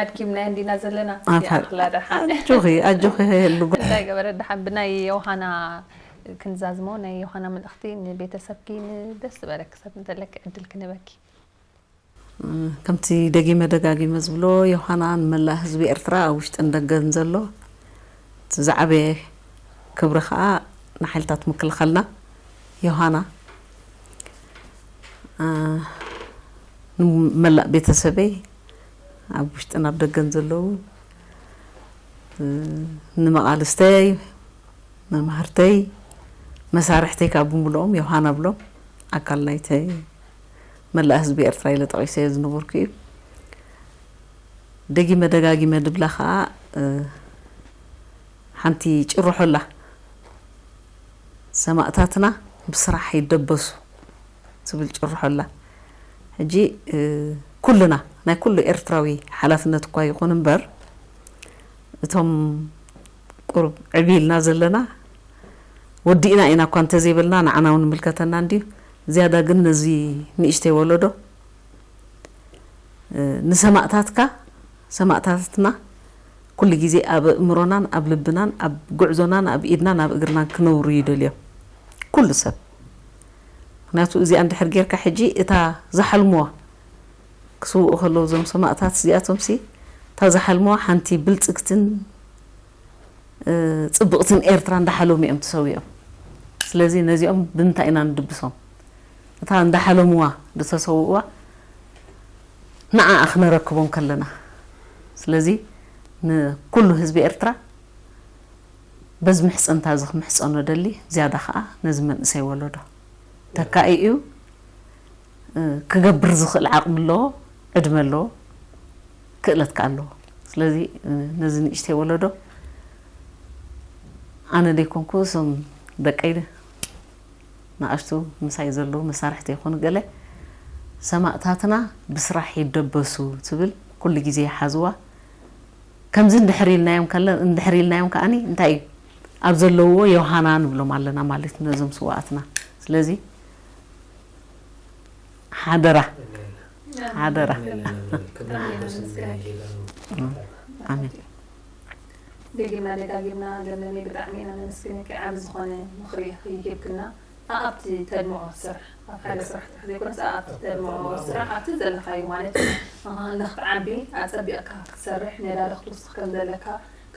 ኣድኪምና እንዲና ዘለና ኣጆኺ ኣጆኺ ሄሉ እንታይ ገበረ ደሓን ብናይ ዮሃና ክንዛዝሞ ናይ ዮሃና መልእኽቲ ንቤተሰብኪ ንደስ ዝበለኪ ሰብ እንተለኪ ዕድል ክንበኪ ከምቲ ደጊመ ደጋጊመ ዝብሎ ዮሃና ንመላእ ህዝቢ ኤርትራ ኣብ ውሽጥን ደገን ዘሎ እቲ ዝዓበየ ክብሪ ከዓ ንሓይልታት ምክልኻልና ዮሃና ንመላእ ቤተሰበይ ኣብ ውሽጥን ኣብ ደገን ዘለዉ ንመቓልስተይ መማህርተይ መሳርሕተይ ካብ ብምልኦም ዮሃና ብሎም ኣካል ናይተ መላእ ህዝቢ ኤርትራ ኢለ ጠቒሰዮ ዝነበርኩ እዩ። ደጊመ ደጋጊመ ድብላ ከዓ ሓንቲ ጭርሖ ኣላ። ሰማእታትና ብስራሕ ይደበሱ ትብል ጭርሖ ኣላ። ሕጂ ኩልና ናይ ኩሉ ኤርትራዊ ሓላፍነት እኳ ይኹን እምበር እቶም ቁሩብ ዕብ ኢልና ዘለና ወዲእና ኢና እኳ እንተዘይበልና ንዓና እውን ይምልከተና እንድዩ። ዝያዳ ግን ነዚ ንእሽተይ ወለዶ ንሰማእታትካ ሰማእታትና ኩሉ ግዜ ኣብ ኣእምሮናን ኣብ ልብናን ኣብ ጉዕዞናን ኣብ ኢድናን ኣብ እግርናን ክነብሩ ይደልዮም ኩሉ ሰብ። ምክንያቱ እዚኣ እንድሕር ጌርካ ሕጂ እታ ዝሓልምዋ ክስውኡ ከለዉ እዞም ሰማእታት እዚኣቶም ሲ እታ ዝሓልምዋ ሓንቲ ብልጽግትን ጽብቕትን ኤርትራ እንዳሓለሙ እዮም ተሰዊኦም። ስለዚ ነዚኦም ብምንታይ ኢና ንድብሶም? እታ እንዳሓለምዋ ዝተሰውእዋ ንዓኣ ክነረክቦም ከለና። ስለዚ ንኩሉ ህዝቢ ኤርትራ በዚ ምሕጽንታ እዚ ክምሕጸኖ ደሊ ዝያዳ ከኣ ነዚ መንእሰይ ወለዶ ተካኢ እዩ። ክገብር ዝኽእል ዓቕሚ ኣለዎ፣ ዕድመ ኣለዎ፣ ክእለት ከኣ ኣለዎ። ስለዚ ነዚ ንእሽተይ ወለዶ ኣነ ደይኮንኩ እዞም ደቀይ ንኣሽቱ ምሳይ ዘለዉ መሳርሕተይ ይኹኑ ገለ ሰማእታትና ብስራሕ ይደበሱ ትብል ኩሉ ግዜ ይሓዝዋ። ከምዚ እንድሕር ኢልናዮም ከለ እንድሕር ኢልናዮም ከኣኒ እንታይ እዩ ኣብ ዘለውዎ ዮሃና ንብሎም ኣለና ማለት ነዞም ስዋኣትና ስለዚ ሓደራ ሓደራ ኣሜን ደጊምና ደጋጊምና ለምለመይ ብጣዕሚ ኢና ነመስግነኪ ዓብ ዝኾነ ምኽሪ ሂብክና ኣኣብቲ ተድምዖ ስራሕ ኣብ ሓደ ስራሕ ጥራሕ ዘይኮነስ ኣኣብቲ ተድምዖ ስራሕ ኣብቲ ዘለኻዮ ማለት እዩ ንኽትዓቢ ኣፀቢቕካ ክትሰርሕ ነዳዲ ክትውስኽ ከም ዘለካ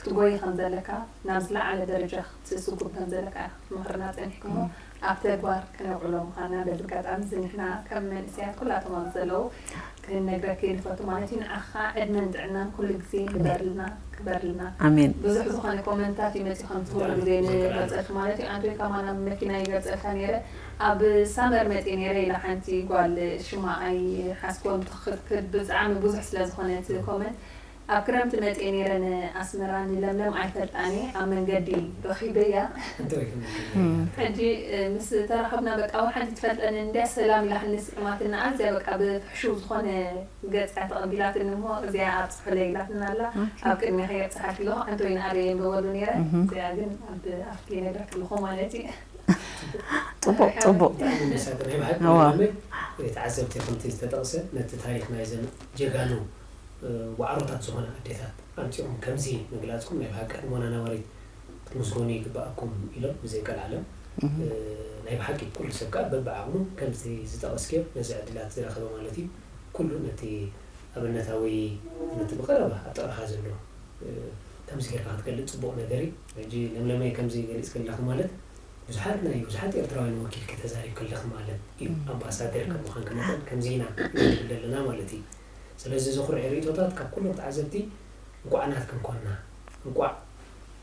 ክትጎይ ከም ዘለካ፣ ናብ ዝለዓለ ደረጃ ክትስጉም ከም ዘለካ ኢኻ ክትመኽርና ጸኒሕኪ እሞ፣ ኣብ ተግባር ከነውዕሎ ምዃንና በዚ ኣጋጣሚ እዚ ንሕና ከም መንእሰያት ኩላቶም ኣብዚ ዘለዉ ክንነግረኪ ንፈቱ ማለት እዩ። ንዓኻ ዕድመን ጥዕናን ኩሉ ግዜ ንበርልና፣ ክበርልና። ኣሜን። ብዙሕ ዝኾነ ኮመንታት እዩ መጺኡ ከምቲ ኩሉ ግዜ ንገልጸልኪ ማለት እዩ። ኣንቶይ ከማን ኣብ መኪና ይገልጸልካ ነይረ፣ ኣብ ሳመር መጺእ ነይረ ኢላ ሓንቲ ጓል ሽማ ኣይሓዝክዎን ብትኽክል ብጣዕሚ ብዙሕ ስለ ዝኾነ እቲ ኮመንት ኣብ ክረምቲ መጽየ ነይረ ንኣስመራ ንለምለም ኣይፈልጣን እየ ኣብ መንገዲ ረኺበያ። ሕጂ ምስ ተራኸብና በቃ ሓንቲ ትፈልጠኒ እንድያ ሰላም ኢላ ክንስዕማትና ኣዝያ በቃ ብፍሕሹው ዝኾነ ገጽ እያ ተቐቢላትኒ እሞ እዚኣ ኣብጽሑለይ ኢላትና ኣላ። ኣብ ቅድሚኻ የብጽሓኪ ኣለኹ ኣንቶይን ኣርየ የንበበሉ ነይረ። እዚኣ ግን ኣብ ኣፍኪ ነግረኪ ኣለኹ ማለት እዩ። ጽቡቕ ጽቡቕ። ተዓዘብቲ ከምቲ ዝተጠቕሰ ነቲ ታሪክ ናይዘን ጀጋኑ ዋዕሮታት ዝኾና ኣዴታት ኣምፂኦም ከምዚ ምግላፅኩም ናይ ብሓቂ ኣድሞና ነባሪት ክትምስገኑ ይግበኣኩም ኢሎም ብዘይቀልዓለም ናይ ብሓቂ ኩሉ ሰብ ከዓ በብዓቕሙ ከምዚ ዝጠቐስክዮ ነዚ ዕድላት ዝረኸበ ማለት እዩ ኩሉ ነቲ ኣብነታዊ ነቲ ብቐረባ ኣብ ጥቕኻ ዘሎ ከምዚ ጌርካ ክትገልፅ ፅቡቕ ነገር እዩ ሕጂ ለምለመይ ከምዚ ገሊፅ ከለኺ ማለት ብዙሓት ናይ ብዙሓት ኤርትራውያን ወኪልኪ ተዛሪብኪ ኣለኺ ማለት እዩ ኣምባሳደር ከም ምዃንኪ መጠን ከምዚ ኢና ንብል ዘለና ማለት እዩ ስለዚ ዘኹርዕ ርእቶታት ካብ ኩሎም ተዓዘብቲ እንኳዕ ናትክን ኮና እንኳዕ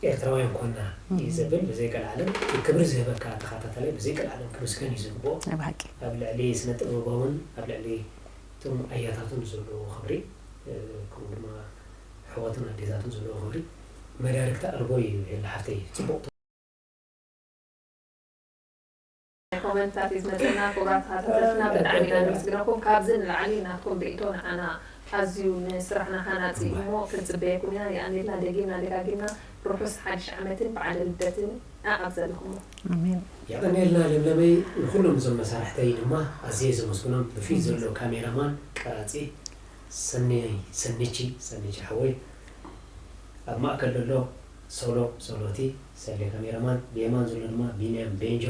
ኤርትራውያን ኮና እዩ ዘብል ብዘይቀልዓለም ክብሪ ዝህበካ ተኸታታላይ ብዘይቀልዓለም ክምስገን እዩ ዝግብኦ ናይ ብሓቂ ኣብ ልዕሊ ስነ ጥበባውን ኣብ ልዕሊ እቶም ኣያታቱን ዘለዎ ክብሪ ከምኡ ድማ ኣሕዋትን ኣዴታትን ዘለዎ ክብሪ መዳርግቲ ኣልቦ እዩ ሄላ ሓፍተይ ፅቡቕ ኮመንታት እዩ ዝመፀና ክቡራት ተኸታተልትና ብጣዕሚ ኢና ነመስግነኩም ካብዚ ንላዕሊ ናትኩም ርእቶ ንዓና ኣዝዩ ንስራሕና ሃናፂ እዩ እሞ ክንፅበየኩም ኢና የኣንልና ደጊምና ደጋጊምና ርሑስ ሓድሽ ዓመትን በዓለ ልደትን ኣኣብ ዘለኹሞ ኣሜን የቐንየልና ለምለመይ ንኹሎም እዞም መሳርሕተይ ድማ ኣዝየ ዘመስግኖም ብፊት ዘሎ ካሜራማን ቀራፂ ሰኒ ሰኒቺ ሰኒቺ ሓወይ ኣብ ማእከል ዘሎ ሶሎ ሶሎቲ ሰሌ ካሜራማን ብየማን ዘሎ ድማ ቢንያም ቤንጆ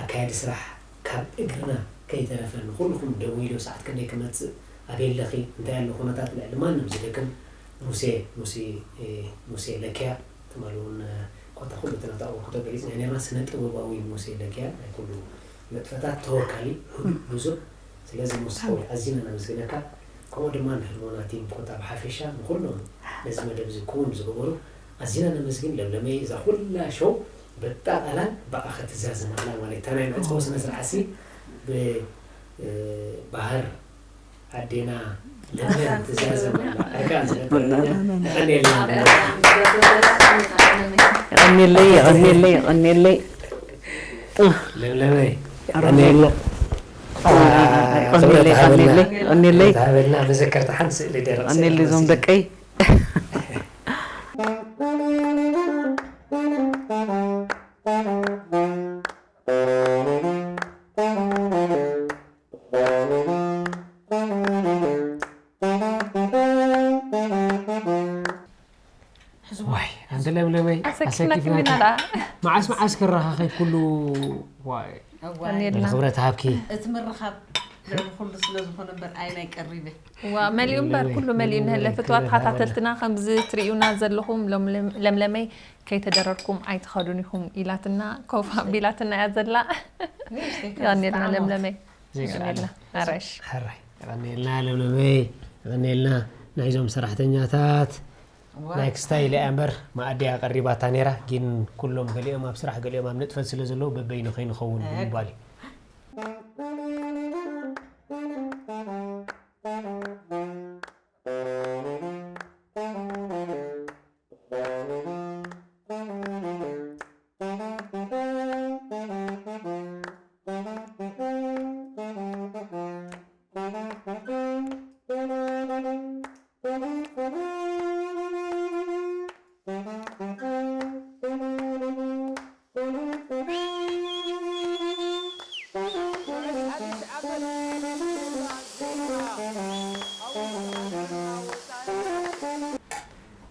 ኣካያዲ ስራሕ ካብ እግርና ከይተረፈ ንኹልኹም ደዊሉ ሰዓት ክንደይ ክመፅእ ኣበይ ኣለኺ እንታይ ኣሎ ኩነታት ልዕሊ ማንም ዝደክም ሙሴ ሙሴ ሙሴ ለኪያ ትማሊ እውን ኮታ ኩሉ እቲ ናብቲ ኣበርክቶ ገሊፅና ነርና ስነ ጥበባዊ ሙሴ ለኪያ ናይ ኩሉ ንጥፈታት ተወካሊ ህዱእ ብዙሕ ስለዚ ሙሴ ሓወይ ኣዚና ነመስግነካ ከምኡ ድማ ንህልሞና ቲም ኮታ ብሓፈሻ ንኩሎም ነዚ መደብ እዚ ክውን ዝገበሩ ኣዚና ነመስግን ለምለመይ እዛ ኩላ ሾው በጣ ቃላን ብኣኸ ትዛዘም ኣላ ማለት እታ ናይ መዕፀዊ ስነ ስርዓት ሲ ብባህር ኣዴና ለምለም ትዛዘም ኣላ ኣርካን ስለተረኛ የቐንየልና የቐንየለይ የቐንየለይ የቐንየለይ ለምለመይ የቐንየልና የቐንየለይ የቐንየለይ ሃበልና መዘከርታ ሓንቲ ስእሊ ደረቕ ስእሊ የቐንየለይ እዞም ደቀይ ዋይ ኣንቲ ለምለመይ ኣሰኪፍናኪ ኣሰኪፍናኪ ኢና ደኣ መዓስ መዓስ ክራኸኺ ኩሉ ዋይ ቀኒልና ክብረት ሃብኪ እቲ ምርኻብ ልዕሊ ኩሉ ስለ ዝኾነ እምበር ኣይ ናይ ቀሪበ ዋ መሊኡ እምበር ኩሉ መሊኡ ንህለ ፍትዋ ተኸታተልትና ከምዚ ትርእዩና ዘለኹም ሎም- ለምለመይ ከይተደረርኩም ኣይትኸዱን ኢኹም ኢላትና ኮፍ ኣቢላትና እያ ዘላ ያኔልና ለምለመይ ዘይከኣለ ያኔልና ኣራሽ ሕራይ የቐንየልና ለምለመይ የቐንየልና ናይዞም ሰራሕተኛታት ናይ ክስታይ ኢለ እያ እምበር መኣዲ እያ ቀሪባታ ነይራ ግን ኩሎም ገሊኦም ኣብ ስራሕ ገሊኦም ኣብ ንጥፈት ስለ ዘለዉ በበይኑ ከይንኸውን ብምባል እዩ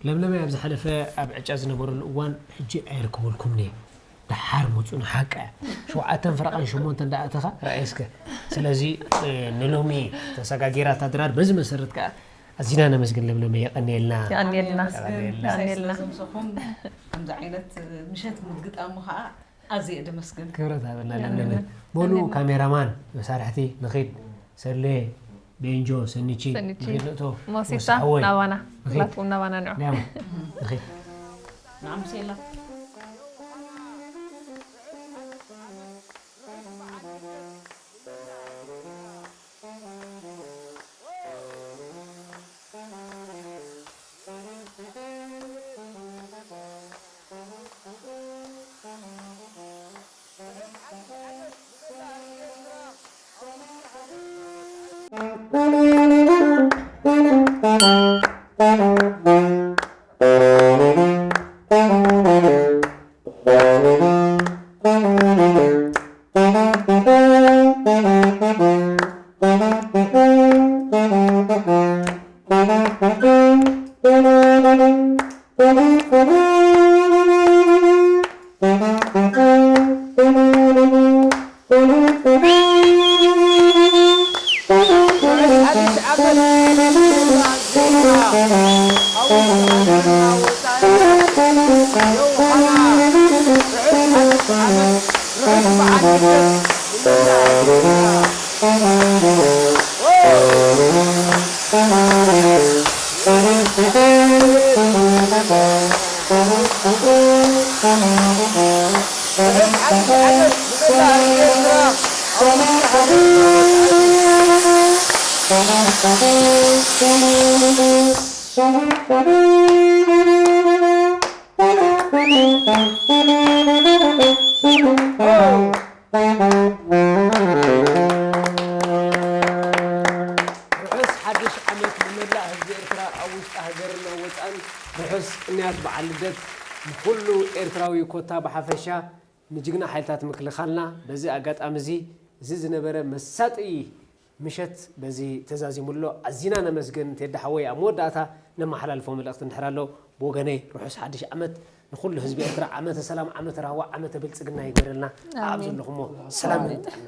ለምለመይ ኣብ ዝሓለፈ ኣብ ዕጫ ዝነበረሉ እዋን ሕጂ ኣይርክበልኩምን እየ ደሓር ምፁ ንሓቃ እያ ሸውዓተን ፈረቓን ሸሞንተ እንዳኣተኻ ረኣየ እስከ ስለዚ ንሎሚ ተሰጋጊራ እታ ድራር በዚ መሰረት ከዓ ኣዚና ነመስግን ለምለመ፣ የቐንየልና። የቐንየልና። የቐንየልና። የቐንየልና። ስለዝምሰኹም ከምዚ ዓይነት ምሸት ምግጣሙ ከዓ ኣዝየ ደመስግን። ክብረት ሃበልና ለምለመ። በሉ ካሜራማን፣ መሳርሕቲ ንኺድ። ሰሌ፣ ቤንጆ፣ ሰኒቺ፣ ሰኒቺ። ንኺድ ንእቶ። ሞሲሳ ወሳዕወይ። ናባና ንኺድ። ናትኩም ናባና ንዑ። ሊያም፣ ንኺድ። ንዓምሴላ። ርሑስ ሓድሽ ዓመት ንመላእ ህዝቢ ኤርትራ ኣብ ውሽጢ ሃገርን ኣብ ወጻእን። ርሑስ ቅንያት በዓል ልደት ንኹሉ ኤርትራዊ ኮታ ብሓፈሻ፣ ንጅግና ሓይልታት ምክልኻልና። በዚ ኣጋጣሚ እዚ፣ እዚ ዝነበረ መሳጢ ምሸት በዚ ተዛዚሙ ኣሎ። ኣዚና ነመስግን። ቴዲ ሓወይ፣ ኣብ መወዳእታ ነመሓላልፎ መልእኽቲ እንድሕር ኣሎ፣ ብወገነይ ርሑስ ሓድሽ ዓመት ንኹሉ ህዝቢ ኤርትራ፣ ዓመተ ሰላም፣ ዓመተ ራህዋ፣ ዓመተ ብልጽግና ይግበረልና። ኣብ ኣሜን። ዘለኹሞ ሰላም ጥዕና።